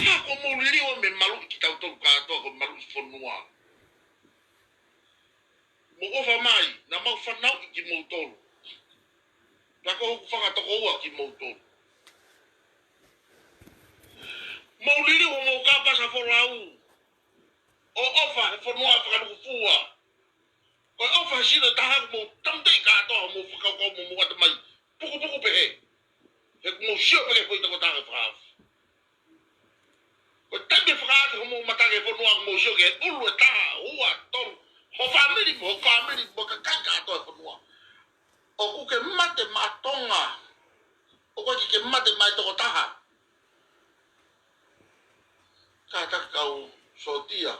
Hā, ko mou liliu mei he maluʻi kitautolu kātoa, ko e maluʻi fonua. Mou ʻofa mai, naʻa mau fanauʻi kimoutolu. Pea ko hoku fanga tokoua kimoutolu. Mou liliu homou kāpasa folau ʻo ʻofa he fonua fakalūkufua. Ko e ʻofa he sino taha, mou tāmateʻi kātoa homou fakakaukau mo homou ʻatamai pukupuku pehē. He ʻoku mou sio pē ki he foʻi tokotaha ke fakahaofi. Ko e taimi ʻe fakaake homou mata ki he fonua, mou sio ki he ʻulu ʻe taha, ua, tolu, ho fāmili mo, ho fāmili mo e kakai kātoa e fonua. ʻOku ke mate maʻa Tonga. ʻOku ʻikai ke mate maʻa e tokotaha. Kātaki kau sōtia.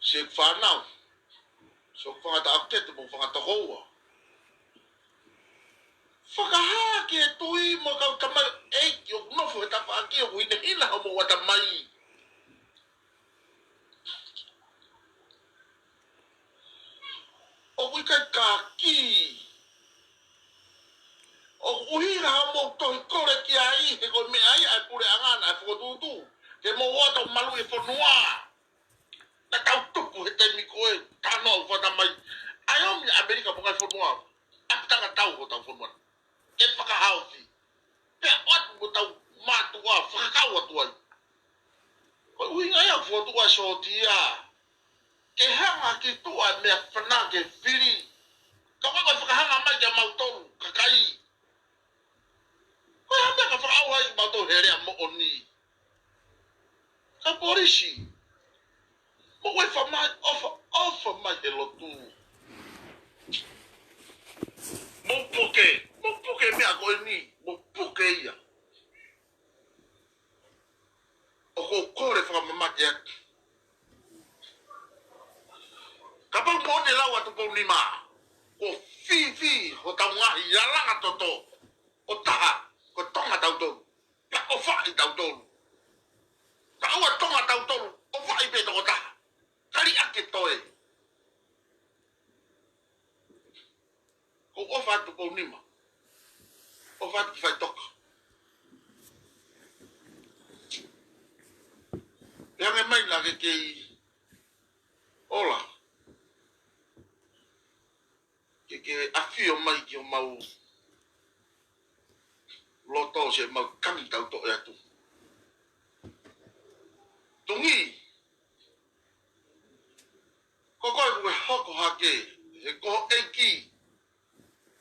Siʻi fānau. Siʻi fanga taʻokete mo fanga tokoua. Fakahā ki he tuʻi mo e kau tamaioʻeiki ʻoku nofo he tafaʻaki ʻoku hinehina homou ʻatamai. ʻOku ʻikai ke kī. ʻOku ʻuhinga hoʻomou tohi kole ki ai he ko e meʻa ia ʻa e puleʻanga naʻe fokotuʻutuʻu ke mou ō ʻo maluʻi e fonua. Naʻa tau tupu he taimi ko ē, talanoa ʻo fata mai. ʻAi ʻo mi ʻAmelika mo e ngaahi fonua. ʻApitanga tau hotau fonua. Ke fakahaofi. Pea ʻoatu mo hotau mātuʻa fakakau atu ai. Ko e ʻuhinga ia ʻoku fokotuʻu ai sōtia. Ke hanga ki tuʻa e meʻa fana ke fili. Ka ko e fakahanga mai kia mautolu, kakai. Ko e hā e meʻa ka fakaʻauha ai mautolu he lea moʻoni. Ka polisi. Mou ʻofa mai, ʻofa, ʻofa mai he lotu. Mou puke, mou puke meʻa ko eni, mou puke ia. ʻOku ou kole fakamamate atu. Kapau mou ne lau atu Tupou Nima, ko e fifi hotau ngaahi alanga toto ʻo taha, ko Tonga tautolu. Pea ʻofaʻi tautolu. Ka ʻoua Tonga tautolu, ʻofaʻi pē tokotaha. Kali ake toe. Ko e ʻofa atu Tupou Nima. ʻOfa atu ki Faitoka. Pea hangē mai naʻa ke kei ola. Ke ke ʻafio mai ki homau loto, siʻemau kani tau toʻe atu. Tongi, ko koe ʻoku ke hoko hake, he ko e ʻEiki,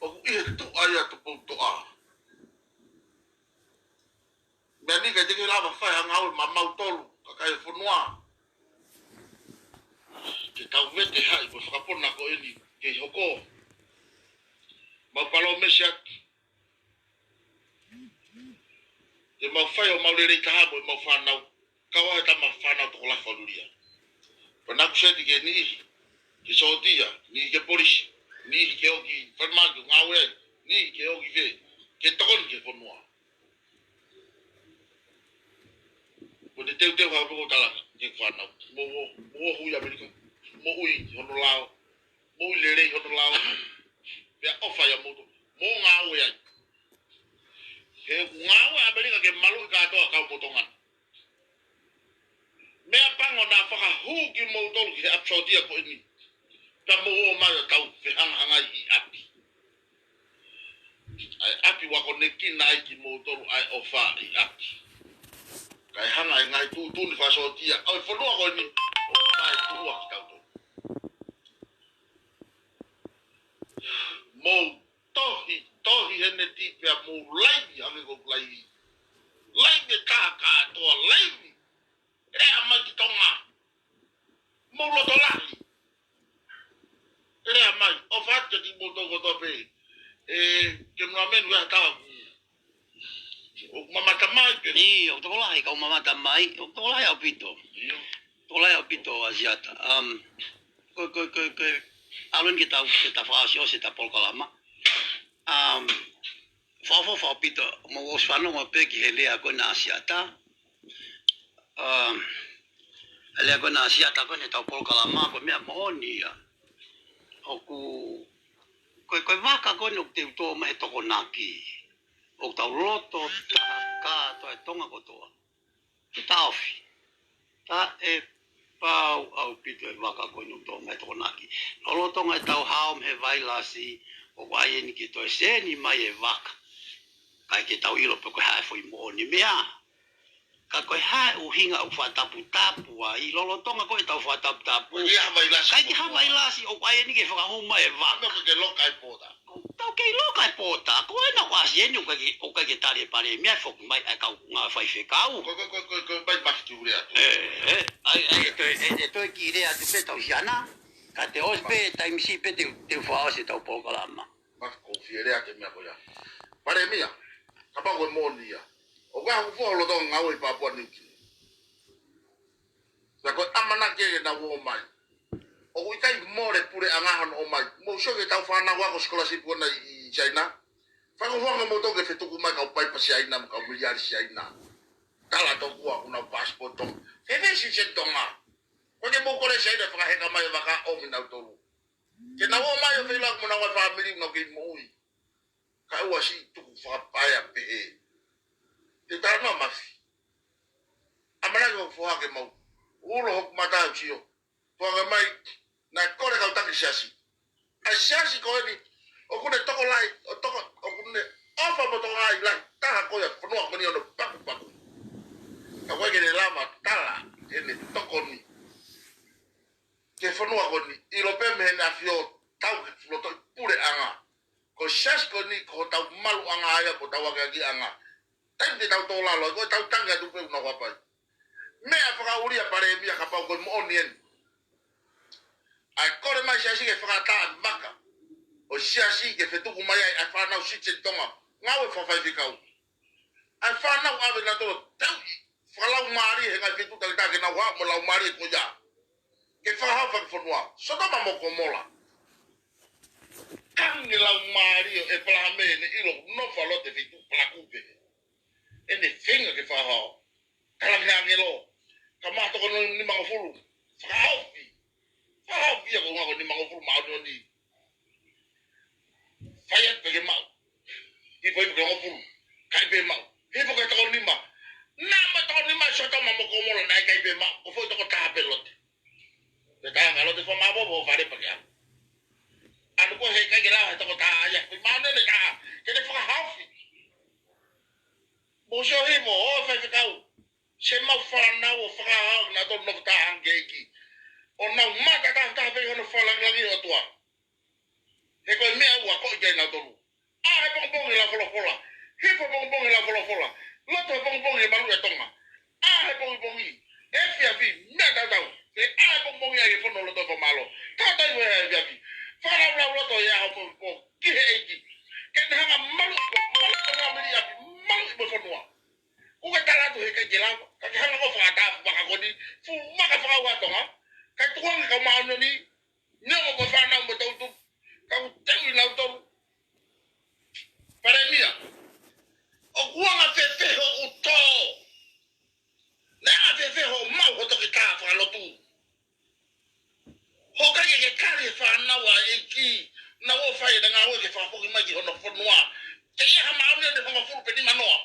ʻoku ʻi he tuʻa ia Tupoutoʻa. Meʻa ni ʻikai te ke lava fai ha ngāue maʻamautolu, kakai e fonua. Ke tau vete haʻi ko e fakapona ko eni kei hoko. Mau palōmesi atu. Te mau fai homau lelei taha mo ʻemau fānau. Kau ai e tama fānau tokolahi fakalulia. Pea naʻa ku seti ke niʻihi ke sōtia, niʻihi ke polisi, niʻihi ke ō ki falemahaki ʻo ngāue ai, niʻihi ke ō ki fē, ke tokoni ki he fonua. Ko e teuteu ha poko tala ke fānau. Mo, mo, mo hui ʻAmelika. Moʻui hono lao. Moʻui lelei hono lao. Pea ʻofa ia moutolu. Mo ngāue ai. He ngāue ʻAmelika ke maluʻi kātoa kau mo Tonga. Meʻapango naʻa fakahū kimoutolu ki he ʻapi sōtia ko eni. Pea mou ō mai ʻo tau fehangahangai ʻi ʻapi. ʻA e ʻapi ʻoku akonekina ai kimoutolu ʻa e ʻofa ʻi ʻapi. Kae hanga e ngaahi tuʻutuʻuni fakasōtia ʻo e fonua ko eni ʻo fai tuʻa kitautolu. Mou tohi, tohi he neti pea mou laivi, hangē ko e laivi. Laivi e kakai kātoa, laivi. Lea mai ki Tonga. Mou loto lahi. Lea mai, ʻofa atu kiate kimoutolu kotoa pē. ʻE, ke mula menu ʻe ha taha ʻoku mamata mai pē. ʻIo, ʻoku tokolahi kau mamata mai, ʻoku tokolahi ʻaupito. ʻIo. Tokolahi ʻaupito, ʻAsiata. Um, ko, ko, ko, ko, ʻalu eni ke tau, ke tau fakaʻosiʻosi ʻeta polokalama. Um, fakaʻofoʻofa ʻaupito, mou ʻosi fanongo pē ki he lea ko ena ʻa Siata. Um, lea ko ena ʻa Siata ko ena ʻetau polokalama ko e meʻa moʻoni ia. ʻOku, ko e, ko e vaka ko ena ʻoku teu tō mai he Tokonaki. ʻOku tau loto taha kātoa e Tonga kotoa. Ke taʻofi. Taʻepau ʻaupito e vaka ko ena ʻoku tō mai he Tokonaki. Lolotonga ʻetau hao mei he vailasi, ʻoku ʻai eni ke toe seni mai e vaka. Kae ke tau ʻilo pe ko e hā e foʻi moʻoni meʻa. Ka ko e hā e ʻuhinga ʻoku fakataputapu ai, lolotonga ko ʻetau fakataputapu. Ko e hā e vailasi ʻoku tō mai? Kae ke hā e vailasi ʻoku ʻai eni ke fakahū mai e vaka. Meʻa ke loka e pota. Tau kei loka e pota, ko ena ʻoku ʻasi eni ʻoku ʻikai ke, ʻoku ʻikai ke tali e Palēmia, foki mai ʻa e kau ngāue faifekau. Ko, ko, ko, ko, ko, bai mafiti ule atu. ʻE, ʻe, ʻai, ʻai, ʻe toe, ʻe, ʻe toe kiʻi lea atu pē tau siana, ka te ʻosi pē, taimi siʻi pē te, te u fakaʻosi ʻetau polokalama. Mafiti ko fie lea atu e meʻa ko ia. Palēmia, kapau ko e moʻoni ia. ʻOku ʻi ai haku foha lolotonga ngāue ʻi Papua New Guinea. Pea ko e ʻamanaki ke nau ō mai. ʻOku ʻikai mole puleʻanga hono ō mai. Mou sio ki heʻetau fānau ako scholarship ko ena ʻi, ʻi Siaina. Fakafofonga mo toki fetuku mai kau paipa Siaina mo kau miliari Siaina. Tala tokua ʻoku nau passport Tonga. Fēfē citizen Tonga? Ko e ke mou kole Siaina fakaheka mai e vaka ʻo ʻomi nautolu. Ke nau ō mai ʻo feilauaki mo honau fāmili ʻoku nau kei moʻui. Kae ʻoua siʻi tuku fakapaea pehē. Te u talanoa mafi. ʻAmanaki hoku foha ke mau ulo hoku mata ʻo sio. Tuanga mai, naʻe kole kau taki siasi. ʻA e siasi ko eni, ʻoku ne tokolahi, ʻo toko, ʻoku ne ʻofa mo tokolahi lahi taha ko ia fonua ko eni hono pakupaku. Ka ʻoku ʻikai ke ne lava tala ʻene tokoni ki he fonua ko eni, ʻilo pē mei heʻene ʻafio tau ki he loto ʻi puleʻanga. Ko e siasi ko eni ko hotau maluʻanga ia, ko hotau akeakiʻanga. Taimi te tau tō lalo ai, ko ʻetau tangi atu pē ʻoku nau hapai. Meʻa fakaʻulia Palēmia kapau ko e moʻoni eni. ʻA e kole mai siasi ke fakaʻatā e vaka ʻo siasi ke fetuku mai ai ʻa e fānau citizen Tonga. Ngāue fakafaifekau. ʻA e fānau ʻave nautolu teuʻi fakalaumālie he ngaahi feituʻu takitaha ke nau haʻu mo e laumālie ko ia. Ke fakahao fakafonua. Sotoma mo Komola. Kange laumālie ʻo ʻEpalahame ʻene ʻilo ʻoku nofo ʻa Lote feituʻu palaku pē. ʻEne feinga ke fakahao. Talange ʻāngelo. Ka maha toko nimangofulu. Fakahaofi. Fakahaofi ia ko e ʻuhinga ko e nimangofulu māʻoniʻoni. Fai atu pē ke maʻu. Hifo hifo ki he hongofulu. Kai pē maʻu. Hifo ki he toko nima. Naʻa mo e toko nima ʻi Sotoma mo Komola naʻe kai pē maʻu. Ko e foʻi toko taha pē Lote. Pea talange ʻa Lote fakamāʻopoʻopo ʻo fale pea ke ʻalu. ʻAlu koe he ʻikai ke lava he toko taha ia. Ko e māʻoniʻoni taha. Ke ne fakahaofi. Mou sio hifo, ʻo faifekau. Siʻemau fānau ʻo fakahao nautolu nofo taha ange ki. ʻO nau mata taha taha pē hono fakalāngilangi ʻo e ʻOtua. He ko e meʻa ʻoku akoʻi ki ai nautolu. ʻAʻa he pongipongi lau folofola. Hifo he pongipongi lau folofola. Lotu he pongipongi he maluʻi ʻa Tonga. ʻAʻa he pongipongi. Efiafi, meʻa tautau. He ʻaʻa he pongipongi ʻa e fono loto fakamālō. Tautau he efiafi. Fakalaulauloto he ʻaho pongipongi. Ki he ʻEiki. Ke ne hanga maluʻi, maluʻi mo e fāmili ʻapi, maluʻi mo e fonua. ʻOku ke tala atu he ʻikai ke lava, ka ke hanga ʻo fakaʻatā e vaka ko eni, fuʻu vaka fakaʻauha ʻa Tonga, kae tukuange kau māʻoniʻoni, neongo ko e fānau mo e toʻutupu, ka ʻoku teuʻi nautolu. Palēmia, ʻoku anga fēfē hoʻo tō? Naʻe anga fēfē hoʻo maʻu ho toketā fakalotu? Hoʻo ʻikai ke ke kali e fānau ʻa e ʻEiki, nau ō ʻo fai ʻenau ngāue ke fakafoki mai ki hono fonua. Ke ʻi ai ha māʻoniʻoni ʻe hongofulu pe nimanoa.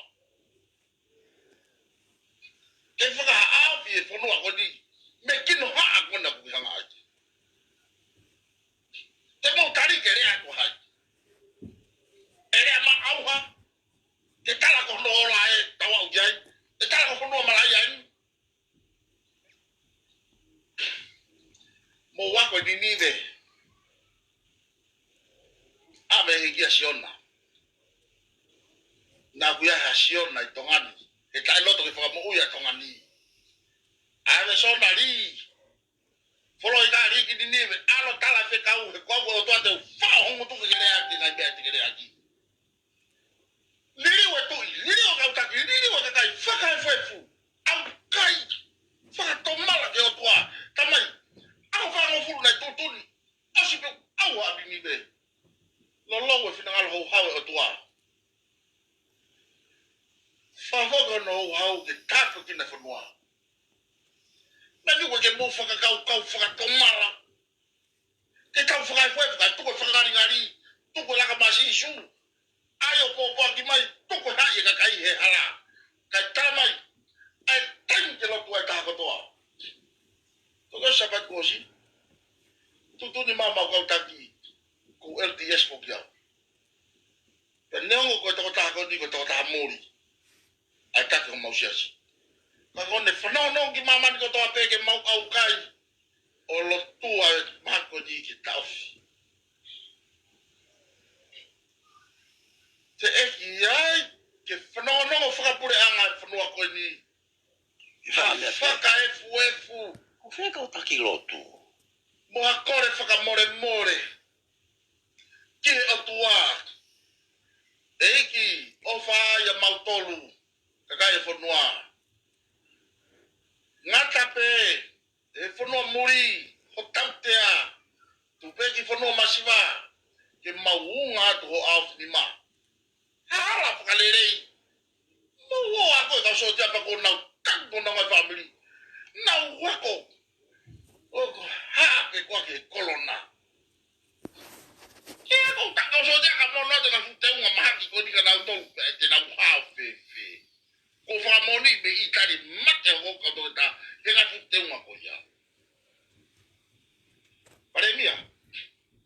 Ke fakahaofi e fonua ko eni mei he kinohaʻa ko ena ʻoku ke hanga ai. Te mou tali ke lea atu hai? ʻE lea maʻauha, ke tala ko hono ola ʻe tau aʻu ki ai, ʻe tala ko fonua malaʻia eni. Mou ako ʻi Ninive. ʻAve ʻe he ʻEiki ʻa Siona. Naʻa ʻoku ʻi ai ha Siona ʻi Tonga ni. He taʻeloto ke fakamoʻui ʻa Tonga ni. ʻAve Siona lī. Folo ʻi ka lī ki Ninive. ʻAlu ʻo tala fekau he ko au ko e ʻOtua te u faʻo ho ngutu ke ke leaʻaki ngaahi meʻa te ke leaʻaki. Liliu e tuʻi, liliu e kau taki, liliu e kakai, fakaefuefu. ʻAukai, fakatomala ki he ʻOtua, tamai, ʻaho fāngofulu naʻe tuʻutuʻuni, ʻosi pē ʻauha ʻa Ninive. Lolou e finangalo houhau e ʻo fakakaukau fakatomala. Ke tau fakaefuefu, kae tuku e fakangalingali, tuku e laka mai Sīsū. ʻAi ʻo pōpoaki mai, tuku e haʻi e kakai he hala. Kae tala mai, ʻa e taimi ke lotu ai e taha kotoa. Toko Sāpate kuo ʻosi, tuʻutuʻuni mai ʻemau kau taki, ko e L D S foki au. Pea neongo ko e tokotaha ko eni ko e tokotaha muli ʻa e taki homau siasi, ka ko ʻene fanongo ki māmani kotoa pē ke mau ʻaukai ʻo lotua e mahaki ko eni ke taʻofi. Teʻeki ai ke fanongo fakapuleʻanga e fonua ko eni. Ke fakameʻa pē. Fakaefuefu. Ko fē kau taki lotu? Mo ha kole fakamolemole ki he ʻOtua. ʻEiki, ʻofa ia mautolu, kakai e fonua. Ngata pē he fonua muli, ho tautea, tuʻu pē ki fonua masiva, ke mau unga atu ho ʻaofinima. Hala fakalelei. Mou ō ʻo ako e kau sōtia pea kuo nau tango nau ngai fāmili. Nau ako. ʻOku hā pē koā ki he kolona. Ke ako e kau sōtia ka mono te nau fuʻu teunga mahaki ko eni kia nautolu pea te nau hao fēfē. Ko e fakamoʻoni mei ʻĪtali mate hoku kau toketā he ngaahi fuʻu teunga ko ia. Palēmia,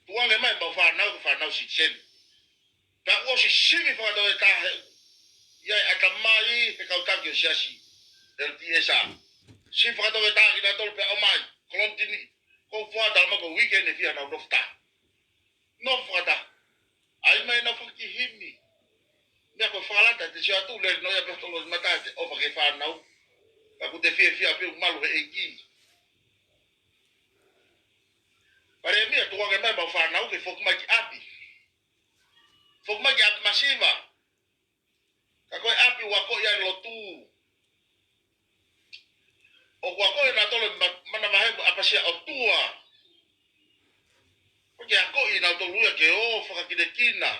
tukuange mai ʻemau fānau, ko e fānau sitiseni. Pea ʻosi sivi fakatoketā he ʻi ai e ʻatamai he kau taki ʻo e siasi, L D S A. Sivi fakatoketā kinautolu pea ʻomai, kolonitini, ko e fua tala mai ko e uike ʻe fiha nau nofo taha. Nofo fakataha. ʻAi mai ʻenau fanga kiʻi himi. Meʻa ko e fakalata te sio atu lele noa ia pea tolo mata te ʻofa ki he fānau. Ka ʻoku te fiefia pē ʻoku malu he ʻEiki. Palēmia, tukuange mai ʻemau fānau ke foki mai ki ʻapi. Foki mai ki ʻapi masiva. Ka ko e ʻapi ʻoku akoʻi ai e lotu. ʻOku akoʻi nautolu e ma-, manavahē mo e ʻapasia ʻo e ʻOtua. ʻOku akoʻi nautolu ia ke ō ʻo fakakilekina.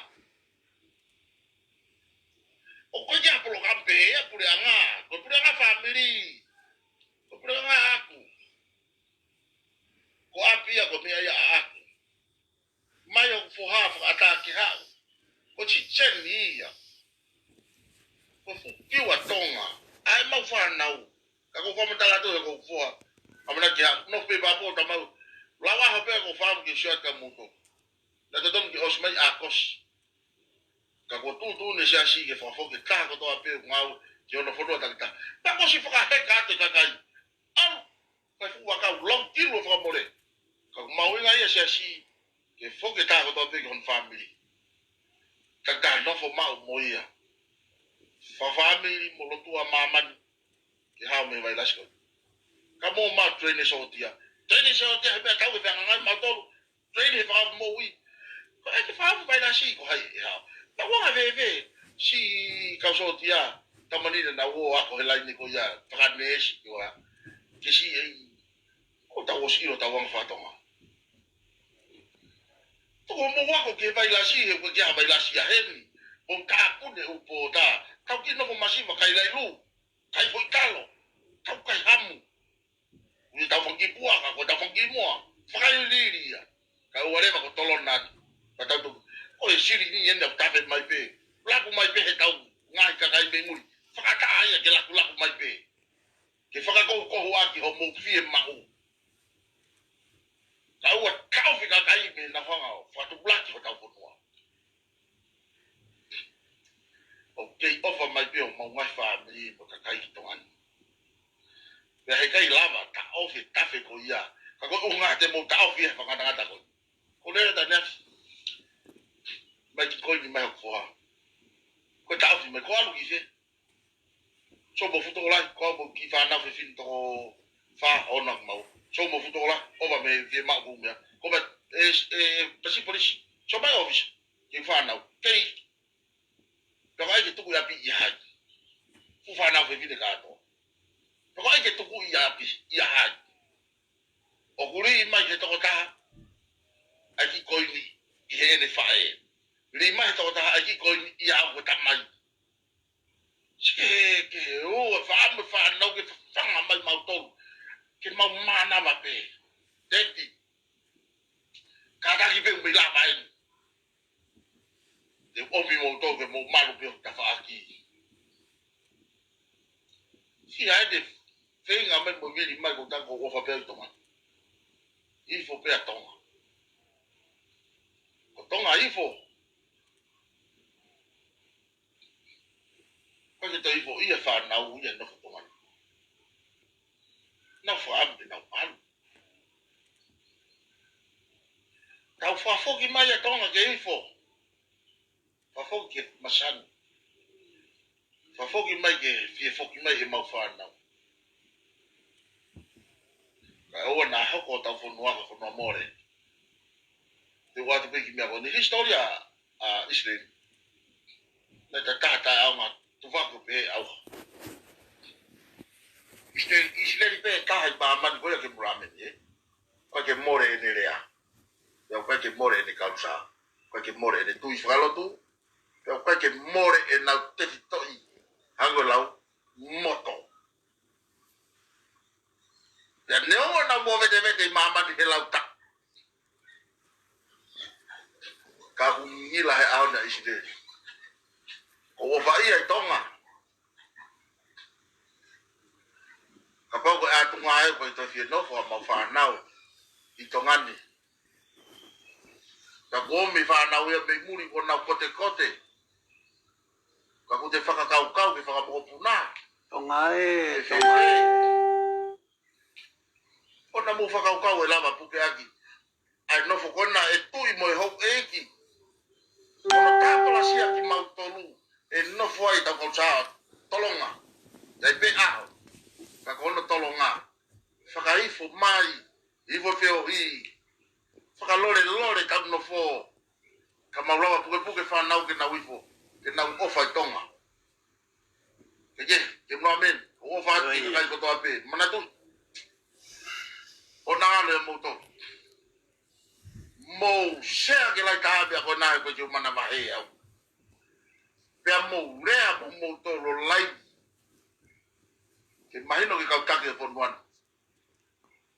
ʻOku ʻikai ha polokalama pehē ia ʻa e puleʻanga. Ko e puleʻanga fāmili. Ko e puleʻanga ʻaʻaku. Ko ʻapi ia ko e meʻa ia ʻaʻaku. Mai hoku foha fakaʻatā ke haʻu. Ko e sitiseni ia. Ko e fuʻu kiu ʻa Tonga. ʻAi ʻemau fānau. Ka ko e fakamatala atu ia ko e foha. ʻAmanaki ke haʻu. Nofo pē pāpō tamau. Lau ʻaho pē ko e fāmili ke sio atu kia moutolu. Naʻe totonu ke ʻosi mai ʻAokosi. Ka kuo tuʻutuʻuni e siasi ke fakafoki e taha kotoa pē ngāue ki hono fonua takitaha. Pea kuo ʻosi fakaheka atu e kakai. ʻAlu. Kae fuʻu ʻakau lau kilu ʻo fakamole. Ka ʻoku mahuʻinga ia siasi ke foki e taha kotoa pē ki hono fāmili. Ka ka nofo maʻu mo ia. Fakafāmili mo lotua māmani ke hao mei he vailasi ko ē. Ka mou ma train e sōtia. Train e sōtia he meʻa tau e feangai mautolu. Train he fakamoʻui. Ko e ke fakamoʻui vailasi ko hai e hao. Na ua ngā veve. Si kau sōtia. Tamanina na ua ako he laine ko ia. Fakaneesi ko ia. Ke si ei. Ko tau ʻosi ʻilo tau anga fatonga. Toko mo wako ke vailasi he ko ke a vailasi a heni. Mo tāpune upo tā. Tau ki noko masiva kai lailu. Kai foʻi talo. Tau kai hamu. Ui tau fanga kiʻi puaka, ko tau fanga kiʻi moa. Fakailili ia. Ka ua leva ko tolona atu. Ka tau tu. Ko e sili ni enda tafe mai pē. Laku mai pē he tau. Ngaahi kakai mei muli. Fakataha ia ke laku laku mai pē. Ke fakakoukou ʻaki hoʻomou fiemaʻu. Ka ua kau fika kai me na fanga o fakatupulaki hotau fonua. ʻOku kei ʻofa mai pē homau ngaahi fāmili mo e kakai ki Tonga ni. Pea heʻikai lava taʻofi e tafe ko ia. Ka ko e ʻuhinga te mou taʻofi e fanga tangata ko ē. Ko lea ta neafi. Mai ki koini mai hoku foha. Ko e taʻofi mai ko ʻalu ki fē. So mo futo lai, ko mo ki fānau fefine toko fā ona mau. So mo futo lai, ʻova mei he fiemaʻu ko e meʻa. Ko mai, e, e, pasi polisi. So mai office, ki fānau. Kei, pea ko ai ke tuku ʻi ʻapi ʻi hai. Fuʻu fānau fefine kātoa. Pea ko ai ke tuku ʻi ʻapi ʻi hai. ʻOku lī mai he tokotaha, ʻai ki koini, ʻi heʻene faʻē. Lī mai he tokotaha, ʻai ki koini, ʻi au ko e tamai. Sike, ke ō, e fā mo e fānau ke fafanga mai mautolu. Ke mau mānava pē. Teti. Kātaki pē mei lava eni. Te u ʻomi moutolu ke mou malu pē ʻo tafaʻaki. Siʻi ʻai te feinga mai mo vili mai ko tango ʻofa pē ʻi Tonga. Ifo pē ʻa Tonga. Ko Tonga ifo. Ko ke to ifo ia fānau ia nofo Tonga. Nau fāmili nau ʻalu. Tau fafoki mai ʻa Tonga ke ifo. Fafoki ke masani. Fafoki mai ke fie foki mai he mau fānau. Ka ʻoua naʻa hoko ʻetau fonua ko e fonua mole. Te u ʻoatu pē ki he meʻa ko eni hisitōlia ʻa ʻIsileli. Naʻe ta taha taʻeʻaonga tufako pē au. ʻIsileli, ʻIsileli pē taha ʻi māmani ko ia ke mula meni, ē. ʻOku ʻikai ke mole ʻene lea. Pea ʻoku ʻikai ke mole ʻene kalusā. ʻOku ʻikai ke mole ʻene tui fakalotu. Pea ʻoku ʻikai ke mole ʻenau tefitoʻi. Hangē ko e lau moto. Pea neongo ʻenau movetevete ʻi māmani he lau taʻu. Ka ʻoku ngingila he ʻaho ni ʻa ʻIsileli. Ko ʻofa ia ʻi Tonga. Kapau ko e ʻātunga ē ko e toe fie nofo ʻa mau fānau ʻi Tonga ni. Ka ko e ʻomi fānau ia mei muli ko nau kotekote. Ka ʻoku te fakakaukau ke fakamokopuna. Tonga ē, ʻE Tonga ē. ʻOua naʻa mou fakakaukau ʻe lava pukeʻaki ʻa e nofo ko ena ʻa e tuʻi mo e houʻeiki. Ko hono tāpalasia kimautolu ʻe nofo ai ʻetau kalusā tolonga. ʻIkai pē ʻaho. Ka ko hono tolonga. Fakaifo mai, ifo feohi. Fakalolelole ʻetau nofo. Ka mau lava pukepuke fānau ke nau ifo. Ke nau ʻofa ʻi Tonga. Ke ke, ke mula meni, ʻofa atu ki he kakai kotoa pē. Manatu. ʻOua naʻa ʻalu ʻe moutolu. Mou sea ke lahi taha pea ko e nahe ko e kiu manavahē au. Pea mou lea mo moutolu ʻo laivi. Ke mahino ki he kau taki ʻo e fonua ni.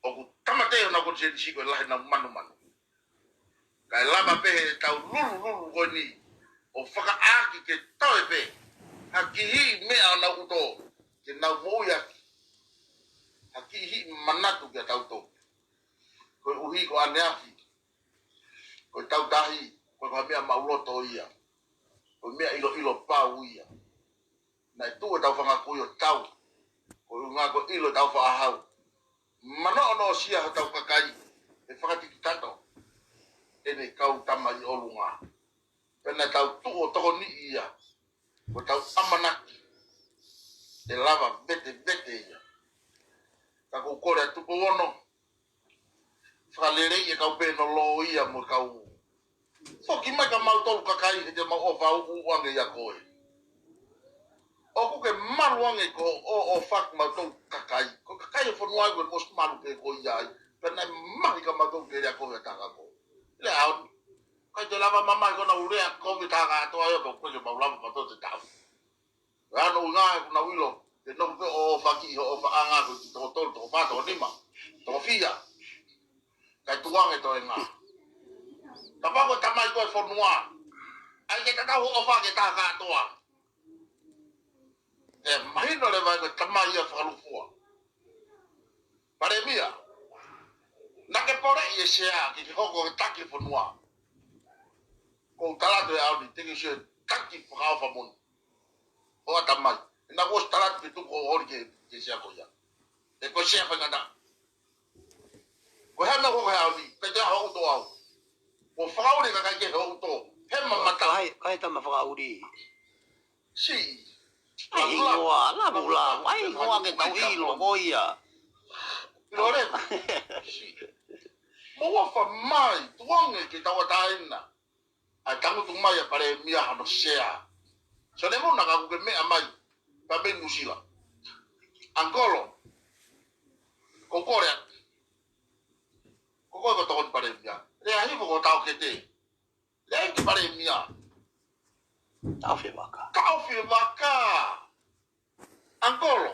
ʻOku tāmateʻi honau konisēnisi ko e lahi honau manumanu. Kae lava pē heʻetau lulululu ko eni ʻo fakaʻaki ke toe pē ha kihiʻi meʻa ʻo nau ʻuto ke nau moʻui ʻaki ha kihiʻi manatu kia tautolu. Koeʻuhi ko ʻaneafi, ko e tautahi, ko e meʻa maʻuloto ia, ko e meʻa ʻiloʻilo pau ia. Naʻe tuʻu ʻetau fanga kui ʻo tau, ko e ʻuhinga ko e ʻilo ʻetau faʻahau. Manoʻonoʻo sia hotau kakai, ʻe fakatikitato ʻene kau tama ʻi ʻolunga. Pea naʻa tau tuʻu ʻo tokoniʻi ia, ko ʻetau ʻamanaki ʻe lava vetevete ia. Ka ʻoku ou kole atu Tupoʻono, fakaleleiʻi e kau pēnolo ia mo e kau. Foki mai kia mautolu kakai he te mau ʻofa uʻu ange ia koe. ʻOku ke malu ange ko ʻo, ʻofa kimautolu kakai. Ko e kakai ʻo e fonua ko e most malu pē ko ia ai. Pea naʻe mahi kia mautolu ke lea kovi ʻa e taha ko. Lea au. ʻIkai te lava mamahi ko ʻenau lea kovi ʻa e taha kātoa ia ko e ke mau lava mautolu te tau. Ano unga e kuna uilo, te noku ke ʻofa ki ho ʻofaʻanga ko e toko tolu, toko fā, toko nima, toko fiha. Kae tuange toe ngā. Kapau ko e tamai ko e fonua. ʻAi ke tatau ho ʻofa ke taha kātoa. ʻE mahino leva ko e tamai ia fakalūkufua. Palēmia. Naʻa ke poleʻi e sea ke ke hoko ko e taki fonua. Ko u tala atu he ʻaho ni, te ke sio he taki fakaʻofa moʻoni. ʻO ʻatamai. ʻE naʻa ku ʻosi tala atu ke tuku ʻo holi ke, ke sea ko ia. ʻE ko e sea faingataʻa. Ko e hā naʻa ku hoko he ʻaho ni, pea te ʻaho ʻuto au. Ko fakaʻuli kakai ke he ʻuto. He mamata. Kai, kai tama fakaʻuli. Si. ʻAi hingoa, lavu, lavu. ʻAi hingoa ke tau ʻilo ko ia. ʻIlo leva. Si. Mou ʻofa mai, tuange ke tauʻatāina. ʻA e tangutu mai ʻa Palēmia hano sea. Sone muna ka kuke meʻa mai, pea mei Nuʻusila. Angkolo. Ko kole atu. Ko koe ko tokoni Palēmia. Lea hifo ko tau kete. Lea ki Palēmia. Taʻofi vaka. Taʻofi vaka. Angkolo.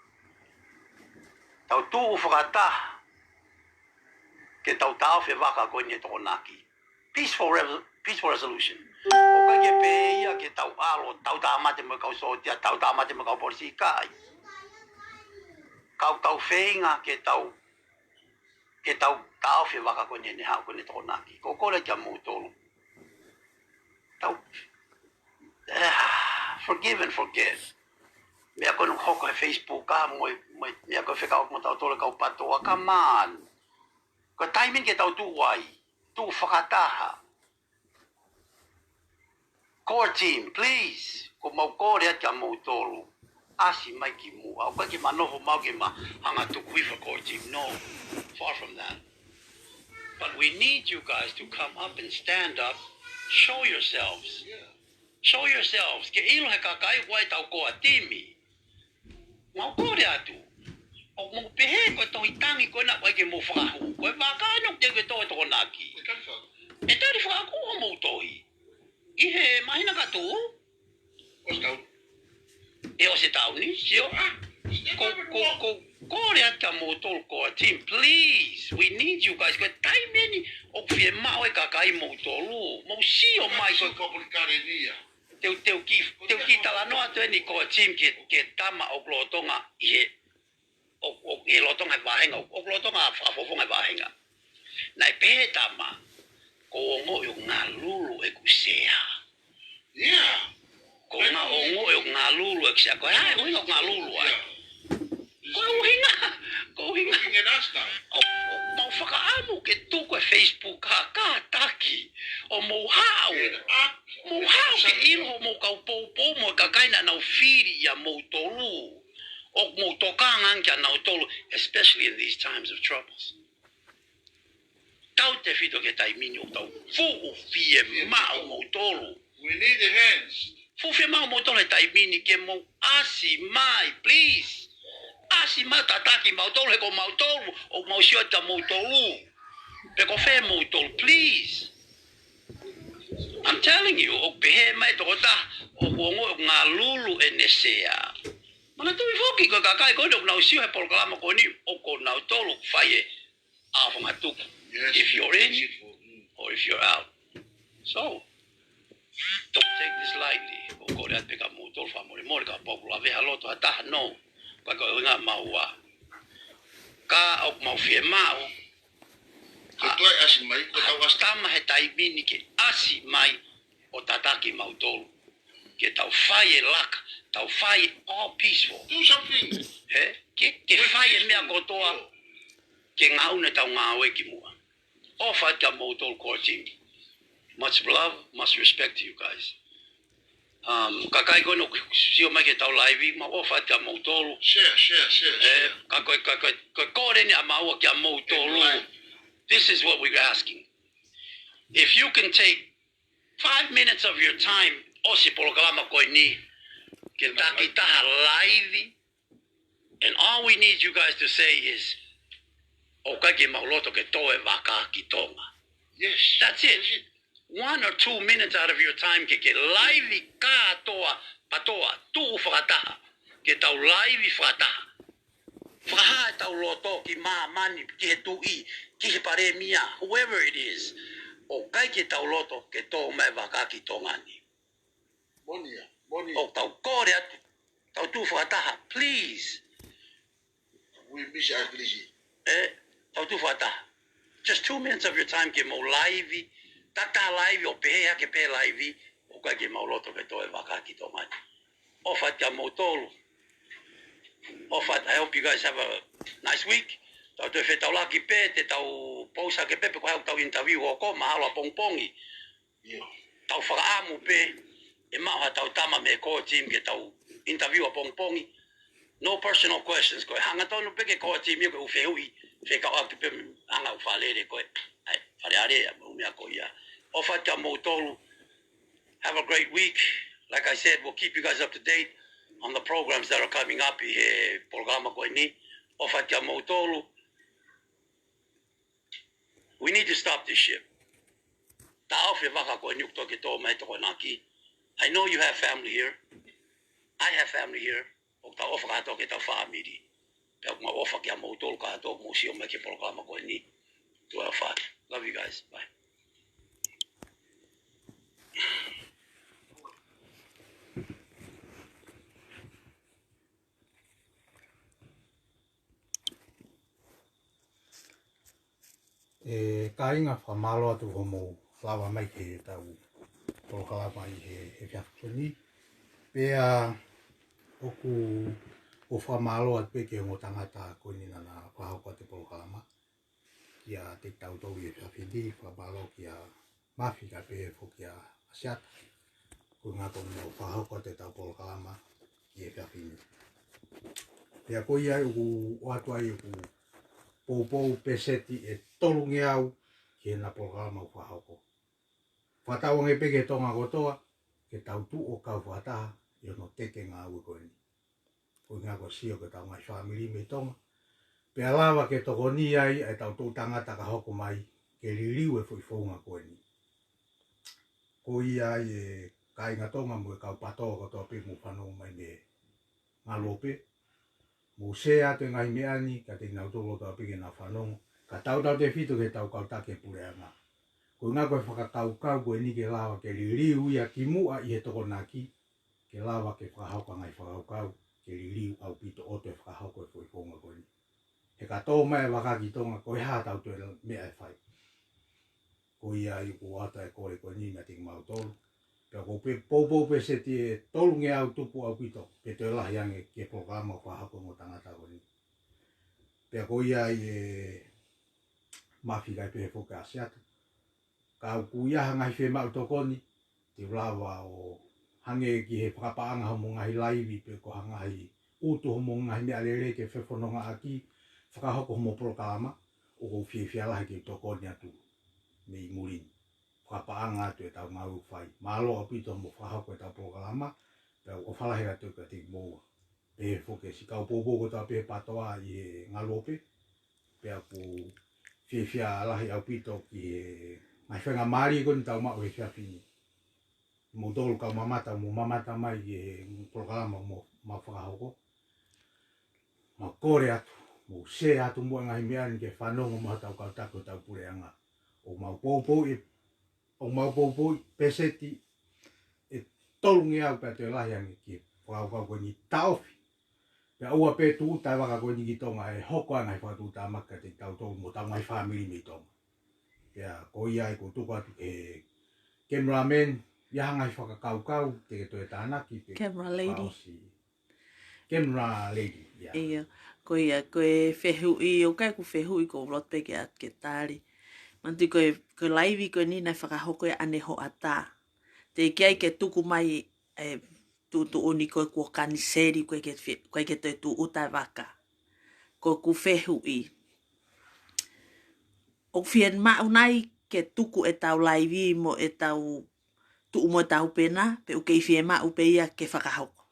Tau tuʻu fakataha ke tau taʻofi e vaka ko eni ʻe Tokonaki. Peaceful, re- peaceful resolution. ʻOku ʻikai ke pehē ia ke tau ʻalu ʻo tau tāmate mo e kau sōtia, tau tāmate mo e kau polisi, ʻikai. Kau, kau feinga ke tau, ke tau taʻofi e vaka ko eni ʻe Tokonaki. Ko e kole kia moutolu, tau, eh, forgive and forget. Meʻa ko eni ʻoku hoko he Facebook ʻa mo e, mo e, meʻa ko e fekau mo tautolu e kau PTOA, come on. Ko e taimi eni ke tau tuʻu ai, tuʻu fakataha. Core team, please. ʻOku mau kole atu kia moutolu, ʻasi mai ki muʻa. ʻOku ʻikai ke ma nofo maʻu ke ma hanga tuku hifo e core team. No, far from that. But we need you guys to come up and stand up. Show yourselves. Show yourselves. Ke ʻilo he kakai ʻoku ʻi ai ʻetau core team. Mau kole atu. ʻOku mou pehē ko e tohi tangi ko ena ʻoku ʻikai ke mou fakahū. Ko e vaka ena ʻoku teʻeki ke tō ʻe Tokonaki. ʻE tali fakahū hoʻomou tohi ʻi he māhina ka tuʻu. ʻE ʻosi e taʻu ni, sio. Ko, ko, ko, kole atu kia moutolu core team, please. We need you guys. Ko e taimi eni ʻoku fiemaʻu e kakai moutolu. Mou sio mai ko e Teu, teu ki, teu ki talanoa atu eni core team ki he, ki he tama ʻoku lolotonga ʻi he, ʻo, ʻo, ʻi he lolotonga he vāhenga, ʻoku lolotonga fakafofonga he vāhenga. Naʻe pehē e tama, ʻoku ou ongoʻi ʻoku ngalulu ʻeku sea. ʻOku ou ongoʻi ʻoku ngalulu ʻeku sea. Ko e hā e ʻuhinga ʻoku ngalulu ai? Ko e ʻuhinga, ko e ʻuhinga. ʻOku, ʻoku mau fakaʻamu ke tuku e Facebook ha kātaki ʻo mou haʻu. Mou haʻu ke ʻilo hoʻomou kau poupou mo e kakai naʻa nau fili ʻia moutolu. ʻOku mou tokanga ange kia nautolu, especially in these times of troubles. Tautefito ki he taimi ni ʻoku tau fuʻu fiemaʻu moutolu. We need the hands. Fuʻu fiemaʻu moutolu he taimi ni ke mou ʻasi mai, please. ʻAsi mai tataki mautolu, he ko mautolu, ʻoku mau sio atu kia moutolu. Pe ko fē moutolu, please. I'm telling you, ʻoku pehē mai tokotaha, ʻoku ongoʻi ʻoku ngalulu ʻene sea. Manatuʻi foki ko e kakai ko eni ʻoku nau sio he polokalama ko eni, ʻoku nautolu ʻoku fai e ʻaofangatuku. Yes, if you're in, yes, it will, mm, or if you're out. So, don't take this lightly. ʻOku ou kole atu pē kia moutolu fakamolemole kapau ʻoku laveha loto ha taha, no. Ka ko e ʻuhinga maua. Ka ʻoku mau fiemaʻu. Ko e toe ʻasi mai, ko e tau ʻasi. Tama he taimi ni ke ʻasi mai ʻo tataki mautolu. Ke tau fai e laka, tau fai all peaceful. Do something. He? Ke, ke fai e meʻa kotoa, ke ngaue ʻetau ngāue ki muʻa. ʻOfa atu kia moutolu core team. Much love, much respect to you guys. Um, kakai ko eni ʻoku sio mai ki heʻetau live, mau ʻofa atu kia moutolu. Share, share, share, share. Ka ko e, ka ko e, ka ko e kole eni ʻa maua kia moutolu. Live. This is what we're asking. If you can take five minutes of your time, ʻosi polokalama ko eni, ke taki taha live, and all we need you guys to say is, ʻoku ʻikai ke mau loto ke tō e vaka ki Tonga. Yes. That's it. That's it. One or two minutes out of your time ke ke live kātoa, kātoa, tuʻu fakataha, ke tau live fakataha. Fakahā ʻetau loto ki māmani, ki he tuʻi, ki he palēmia, whoever it is. ʻOku ʻikai ke tau loto ke tō mai e vaka ki Tonga ni. Moʻoni ia, moʻoni ia. ʻOku tau kole atu, tau tuʻu fakataha, please. We miss our English. ʻE, tau tuʻu fakataha. Just two minutes of your time ke mou live, taki taha live ʻo pehē hake pē live, ʻoku ʻikai ke mau loto ke tō e vaka ki Tonga ni. ʻOfa atu kia moutolu. ʻOfa atu, I hope you guys have a nice week. Tau toe fetaulaki pē, te tau post hake pē, pe ko e hā ʻetau interview ʻoku hoko, mahalo ʻapongipongi. ʻIo. Tau fakaʻamu pē, ʻe maʻu haʻatau tama mei he core team ke tau interview ʻapongipongi. No personal questions, ko e hangatonu pē ki he core team ia ko e ʻū fehuʻi, fekauʻaki pē mo e anga ʻoku fakalele ko ē. ʻAi, Fale Alea, mo e ʻū meʻa ko ia. ʻOfa atu kia moutolu. Have a great week. Like I said, we'll keep you guys up to date on the programs that are coming up ʻi he polokalama ko eni. ʻOfa atu kia moutolu. We need to stop this ship. Taʻofi e vaka ko eni ʻoku tō ke tō mai Tokonaki. I know you have family here. I have family here. ʻOku tau ʻofa kātoa ki heʻetau fāmili. Pea ʻoku mau ʻofa kia moutolu kātoa ʻoku mou sio mai ki he polokalama ko eni. Tuʻa ʻofa. Love you guys. Bye. ʻE kāinga, fakamālō atu hoʻomou lava mai ki heʻetau polokalama ʻi he, he efiafi ko eni. Pea ʻoku ou fakamālō atu pē ki he ongo tangata ko eni naʻa na fakahoko atu e polokalama. Kiate kitautolu ʻi he efiafi ni, fakamālō kia Mafi kae pehē foki kia ʻAsiata. Ko e ʻuhinga ko ʻenau fakahoko atu ʻetau polokalama ʻi he efiafi ni. Pea ko ia ai ʻoku ʻoatu ai ʻeku poupou pēseti ʻe tolungeau ki heʻena polokalama ʻoku fakahoko. Fakatauange pē ki he Tonga kotoa, ke tau tuʻu ʻo kau fakataha ʻi hono teke ngāue ko eni. Ko e ʻuhinga ko e sio ki heʻetau ngaahi fāmili mei Tonga. Pea lava ke tokoni ai ʻetau toʻu tangata ka hoko mai ke liliu e foʻi founga ko eni. Ko ia ai e kāinga Tonga mo e kau PTOA kotoa pē ʻoku mou fanongo mai mei he ngaluope. Mou share atu e ngaahi meʻa ni kiate kinautolu kotoa pē ke nau fanongo. Kae tautautefito ki heʻetau kau taki e puleʻanga. Ko e ʻuhinga ko e fakakaukau ko eni ke lava ke liliu ia kimuʻa ʻi he Tokonaki, ke lava ke fakahoko e ngaahi fakakaukau, ke liliu ʻaupito ʻo toe fakahoko e foʻi founga ko eni. He ka tō mai e vaka ki Tonga, ko e hā ʻetau toe meʻa ʻe fai. Ko ia ai ʻoku ʻoatu e kole ko eni meiate kimautolu. Pea ʻoku ou pē, poupou pēseti ʻe tolungeau tupu ʻaupito, ke toe lahi ange ki he polokalama ʻoku fakahoko ʻe he ongo tangata ko eni. Pea ko ia ai e Mafi kae pehē foki kia ʻAsiata. Ka ʻoku ʻi ai ha ngaahi fiemaʻu tokoni, te u lava ʻo hangē ki he fakapaʻanga hoʻomou ngaahi laivi pe ko ha ngaahi ʻutu hoʻomou ngaahi meʻalele ke fefonongaʻaki, fakahoko hoʻomou polokalama, ʻoku ou fiefia lahi ke tokoni atu mei muli ni. ka paʻanga atu ʻetau ngāue ʻoku fai. Mālō ʻaupito mo fakahoko ʻetau polokalama, pea ʻoku ʻofa lahi atu kiate kimoua. Pehē foki ki he siʻi kau poupou kotoa pē he PATOA ʻi he ngaluope, pea ʻoku fiefia lahi ʻaupito ki he ngaahi faingamālie ko eni ʻoku tau maʻu he efiafi ni. Kimoutolu kau mamata, mou mamata mai ki he polokalama ʻoku mau fakahoko. Mau kole atu, mou share atu muʻa e ngaahi meʻa ni ke fanongo mai hotau kau taki hotau puleʻanga. ʻOku mau poupouʻi, ʻoku mau poupouʻi pēseti ʻe tolungeau pea toe lahi ange ki he fakakaukau ko eni taʻofi. Pea ʻoua pē tuʻuta e vaka ko eni ki Tonga ʻe hoko ʻa e ngaahi fakatuʻutāmaki kiate kitautolu mo hotau ngaahi fāmili mei Tonga. Pea ko ia ai ʻoku ou tuku atu ki he cameraman, ʻi ai ha ngaahi fakakaukau te ke toe tānaki pe Camera lady. fakaʻosi. Camera lady, ia. ʻIo, ko ia, ko e fehuʻi, ʻoku ʻikai ko e fehuʻi, ko e loto pē ke ʻoatu ke tali. Manatuʻi ko e, ko e laivi ko eni naʻe fakahoko ʻi ʻAnehoʻata. Teʻeki ai ke tuku mai e tuʻutuʻuni ko e kuo kaniseli, ʻoku ʻikai ke fe-, ʻoku ʻikai ke toe tuʻuta e vaka. Ko ʻeku fehuʻi, ʻoku fiemaʻu nai ke tuku ʻetau laivi mo ʻetau tuʻu mo ʻetau pena, pe ʻoku kei fiemaʻu pē ia ke fakahoko?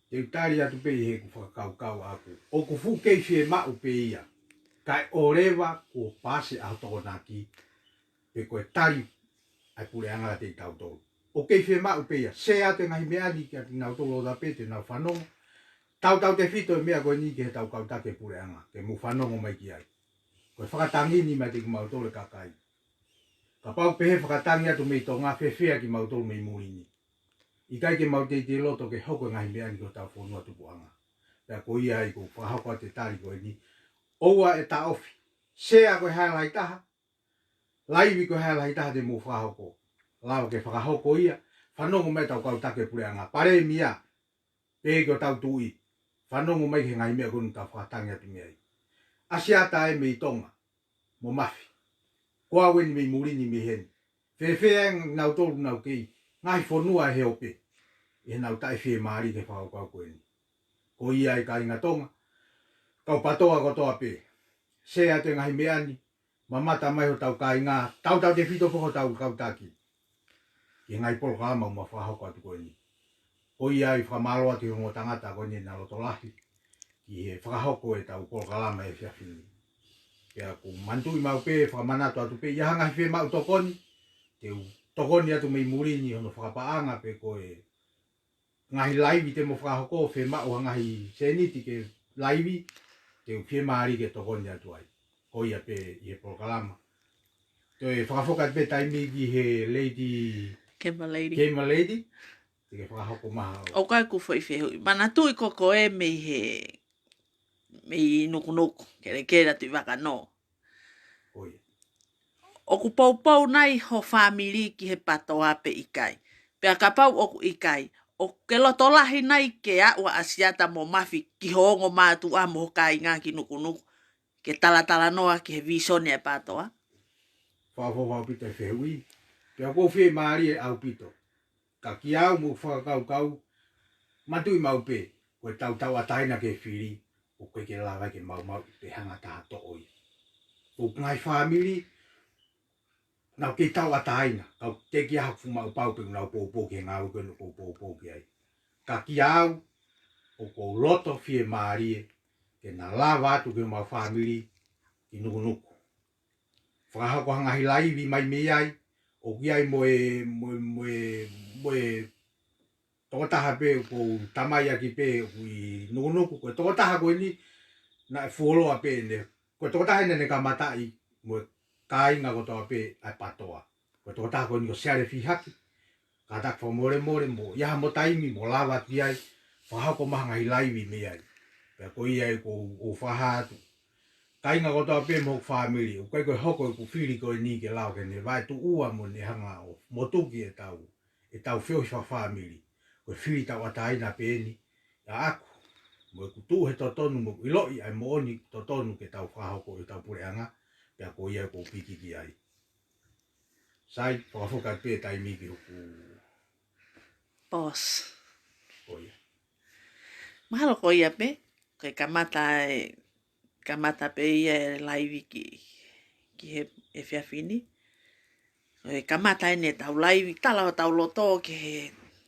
Te u tali atu pē ʻi heʻeku fakakaukau ʻaʻaku. ʻOku fuʻu kei fiemaʻu pē ia. Kae ʻoua leva kuo paasi ʻa e Tokonaki, pe ko e tali ʻa e puleʻanga kiate kitautolu. ʻOku kei fiemaʻu pē ia. Share atu e ngaahi meʻa ni kiate kinautolu ʻo tape te nau fanongo. Tautautefito e meʻa ko eni ki heʻetau kau taki e puleʻanga, ke mou fanongo mai ki ai. Ko e fakatangi ni meiate kimautolu e kakai. Kapau pehē fakatangi atu mei Tonga, fēfē ʻa kimautolu mei muli ni? ʻIkai ke mau teitei loto ke hoko e ngaahi meʻa ni ki hotau fonua tupuʻanga. Pea ko ia ai ʻoku ou fakahoko atu e tali ko eni. ʻOua ʻe taʻofi. Share ko e hā e lahi taha. Laivi ko e hā e lahi taha te mou fakahoko. Lava ke fakahoko ia. Fanongo mai hotau kau taki e puleʻanga. Palēmia. Pehē ki hotau tuʻi. Fanongo mai ki he ngaahi meʻa ko eni ʻoku tau fakatangi atu mei ai. ʻAsiata ē mei Tonga mo Mafi. Ko au eni mei muli ni mei heni. Fēfē ʻa kinautolu ʻoku nau kei ngaahi fonua he ope ʻi heʻenau taʻefiemālie ki he fakakaukau ko eni. Ko ia ai kāinga Tonga, kau PATOA kotoa pē. Share atu e ngaahi meʻa ni, mamata mai hotau kāinga, tautautefito foki hotau kau taki ki he ngaahi polokalama ʻoku mau fakahoko atu ko eni. Ko ia ai fakamālō atu ki he ongo tangata ko eni naʻe loto lahi ki he fakahoko ʻetau polokalama he efiafi ni. Pea ʻoku manatuʻi maʻu pē, fakamanatu atu pē, ʻi ai ha ngaahi fiemaʻu tokoni, te u tokoni atu mei muli ni hono fakapaʻanga pe ko e ngaahi laivi te mou fakahoko, fiemaʻu ha ngaahi sēniti ke laivi, te u fiemālie ke tokoni atu ai. Ko ia pē ʻi he polokalama. Toe fakafoki atu pē taimi ki he lady, Camera lady. Camera lady, te ke fakahoko mai haʻo. ʻOku ʻikai ko e foʻi fehuʻi. Manatuʻi ko koe mei he, mei Nukunuku, kelekele atu ʻi Vakanō. Ko ia. ʻOku poupou nai ho fāmili ki he PATOA pe ʻikai? Pea kapau ʻoku ʻikai, ʻoku ke loto lahi nai ke aʻu ʻa ʻAsiata mo Mafi ki ho ongo mātuʻa mo ho kāinga ki Nukunuku, ke talatalanoa ki he vīsone ʻa e PATOA? Fakaʻofoʻofa ʻaupito e fehuʻi. Pea ʻoku ou fiemālie ʻaupito. Ka kiate au mo e fakakaukau, manatuʻi maʻu pē, ko ʻetau tauʻatāina ki he fili, ʻoku ʻikai ke lava ke maumauʻi pe hanga ʻe ha taha ʻo toʻo ia. Ko e ngaahi fāmili, nau kei tauʻatāina, ka ʻoku teʻeki ai ke u fuʻu maʻu pau pe ʻoku nau poupou ki he ngāue ko eni ʻoku ou poupou ki ai. Ka kiate au, ʻoku ou loto fiemālie, ke na lava atu ki homau fāmili, ki Nukunuku. Fakahoko ha ngaahi laivi mai mei ai, ʻoku ʻi ai mo e, mo e, mo e, mo e tokotaha pē ʻoku ou tamai ʻaki pē ʻoku ʻi Nukunuku, ko e tokotaha ko eni naʻe fuoloa pē ʻene, ko e tokotaha eni naʻa ne kamataʻi mo e kāinga kotoa pē ʻa e PATOA. Ko e tokotaha ko eni ko Siale Fihaki, kātaki fakamolemole mo ʻi ai ha mo taimi mo lava atu ki ai, fakahoko mai ha ngaahi laivi mei ai. Pea ko ia ai ʻoku ou, ou fakahā atu. Kāinga kotoa pē mo hoku fāmili, ʻoku ʻikai ko e hoko ʻeku fili ko eni ke lava ke ne vaetuʻua mo ne hanga ʻo motuki ʻetau, ʻetau feohi fakafāmili. Ko e fili tauʻatāina pē eni, ʻaʻaku, mo ʻeku tuʻu he totonu mo ʻiloʻi ʻa e moʻoni totonu ke tau fakahoko ʻetau puleʻanga, pea ko ia ʻoku ou piki ki ai. Sai, fakafoki atu pē taimi ki hoku Boss. Ko ia. Mahalo ko ia pē, ko e kamata e, kamata pē ia e laivi ki, ki he, he efiafi ni. ʻE kamata ʻeni ʻetau laivi, tala hotau loto ki he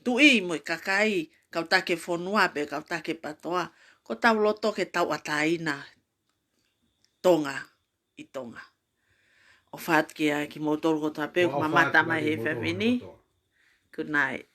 tuʻi mo e kakai, kau taki e fonua pe kau taki e patoa, ko hotau loto ke tauʻatāina Tonga ʻi Tonga. ʻOfa atu kia kimoutolu kotoa pē ʻoku mamata mai he efiafi ni. Good night.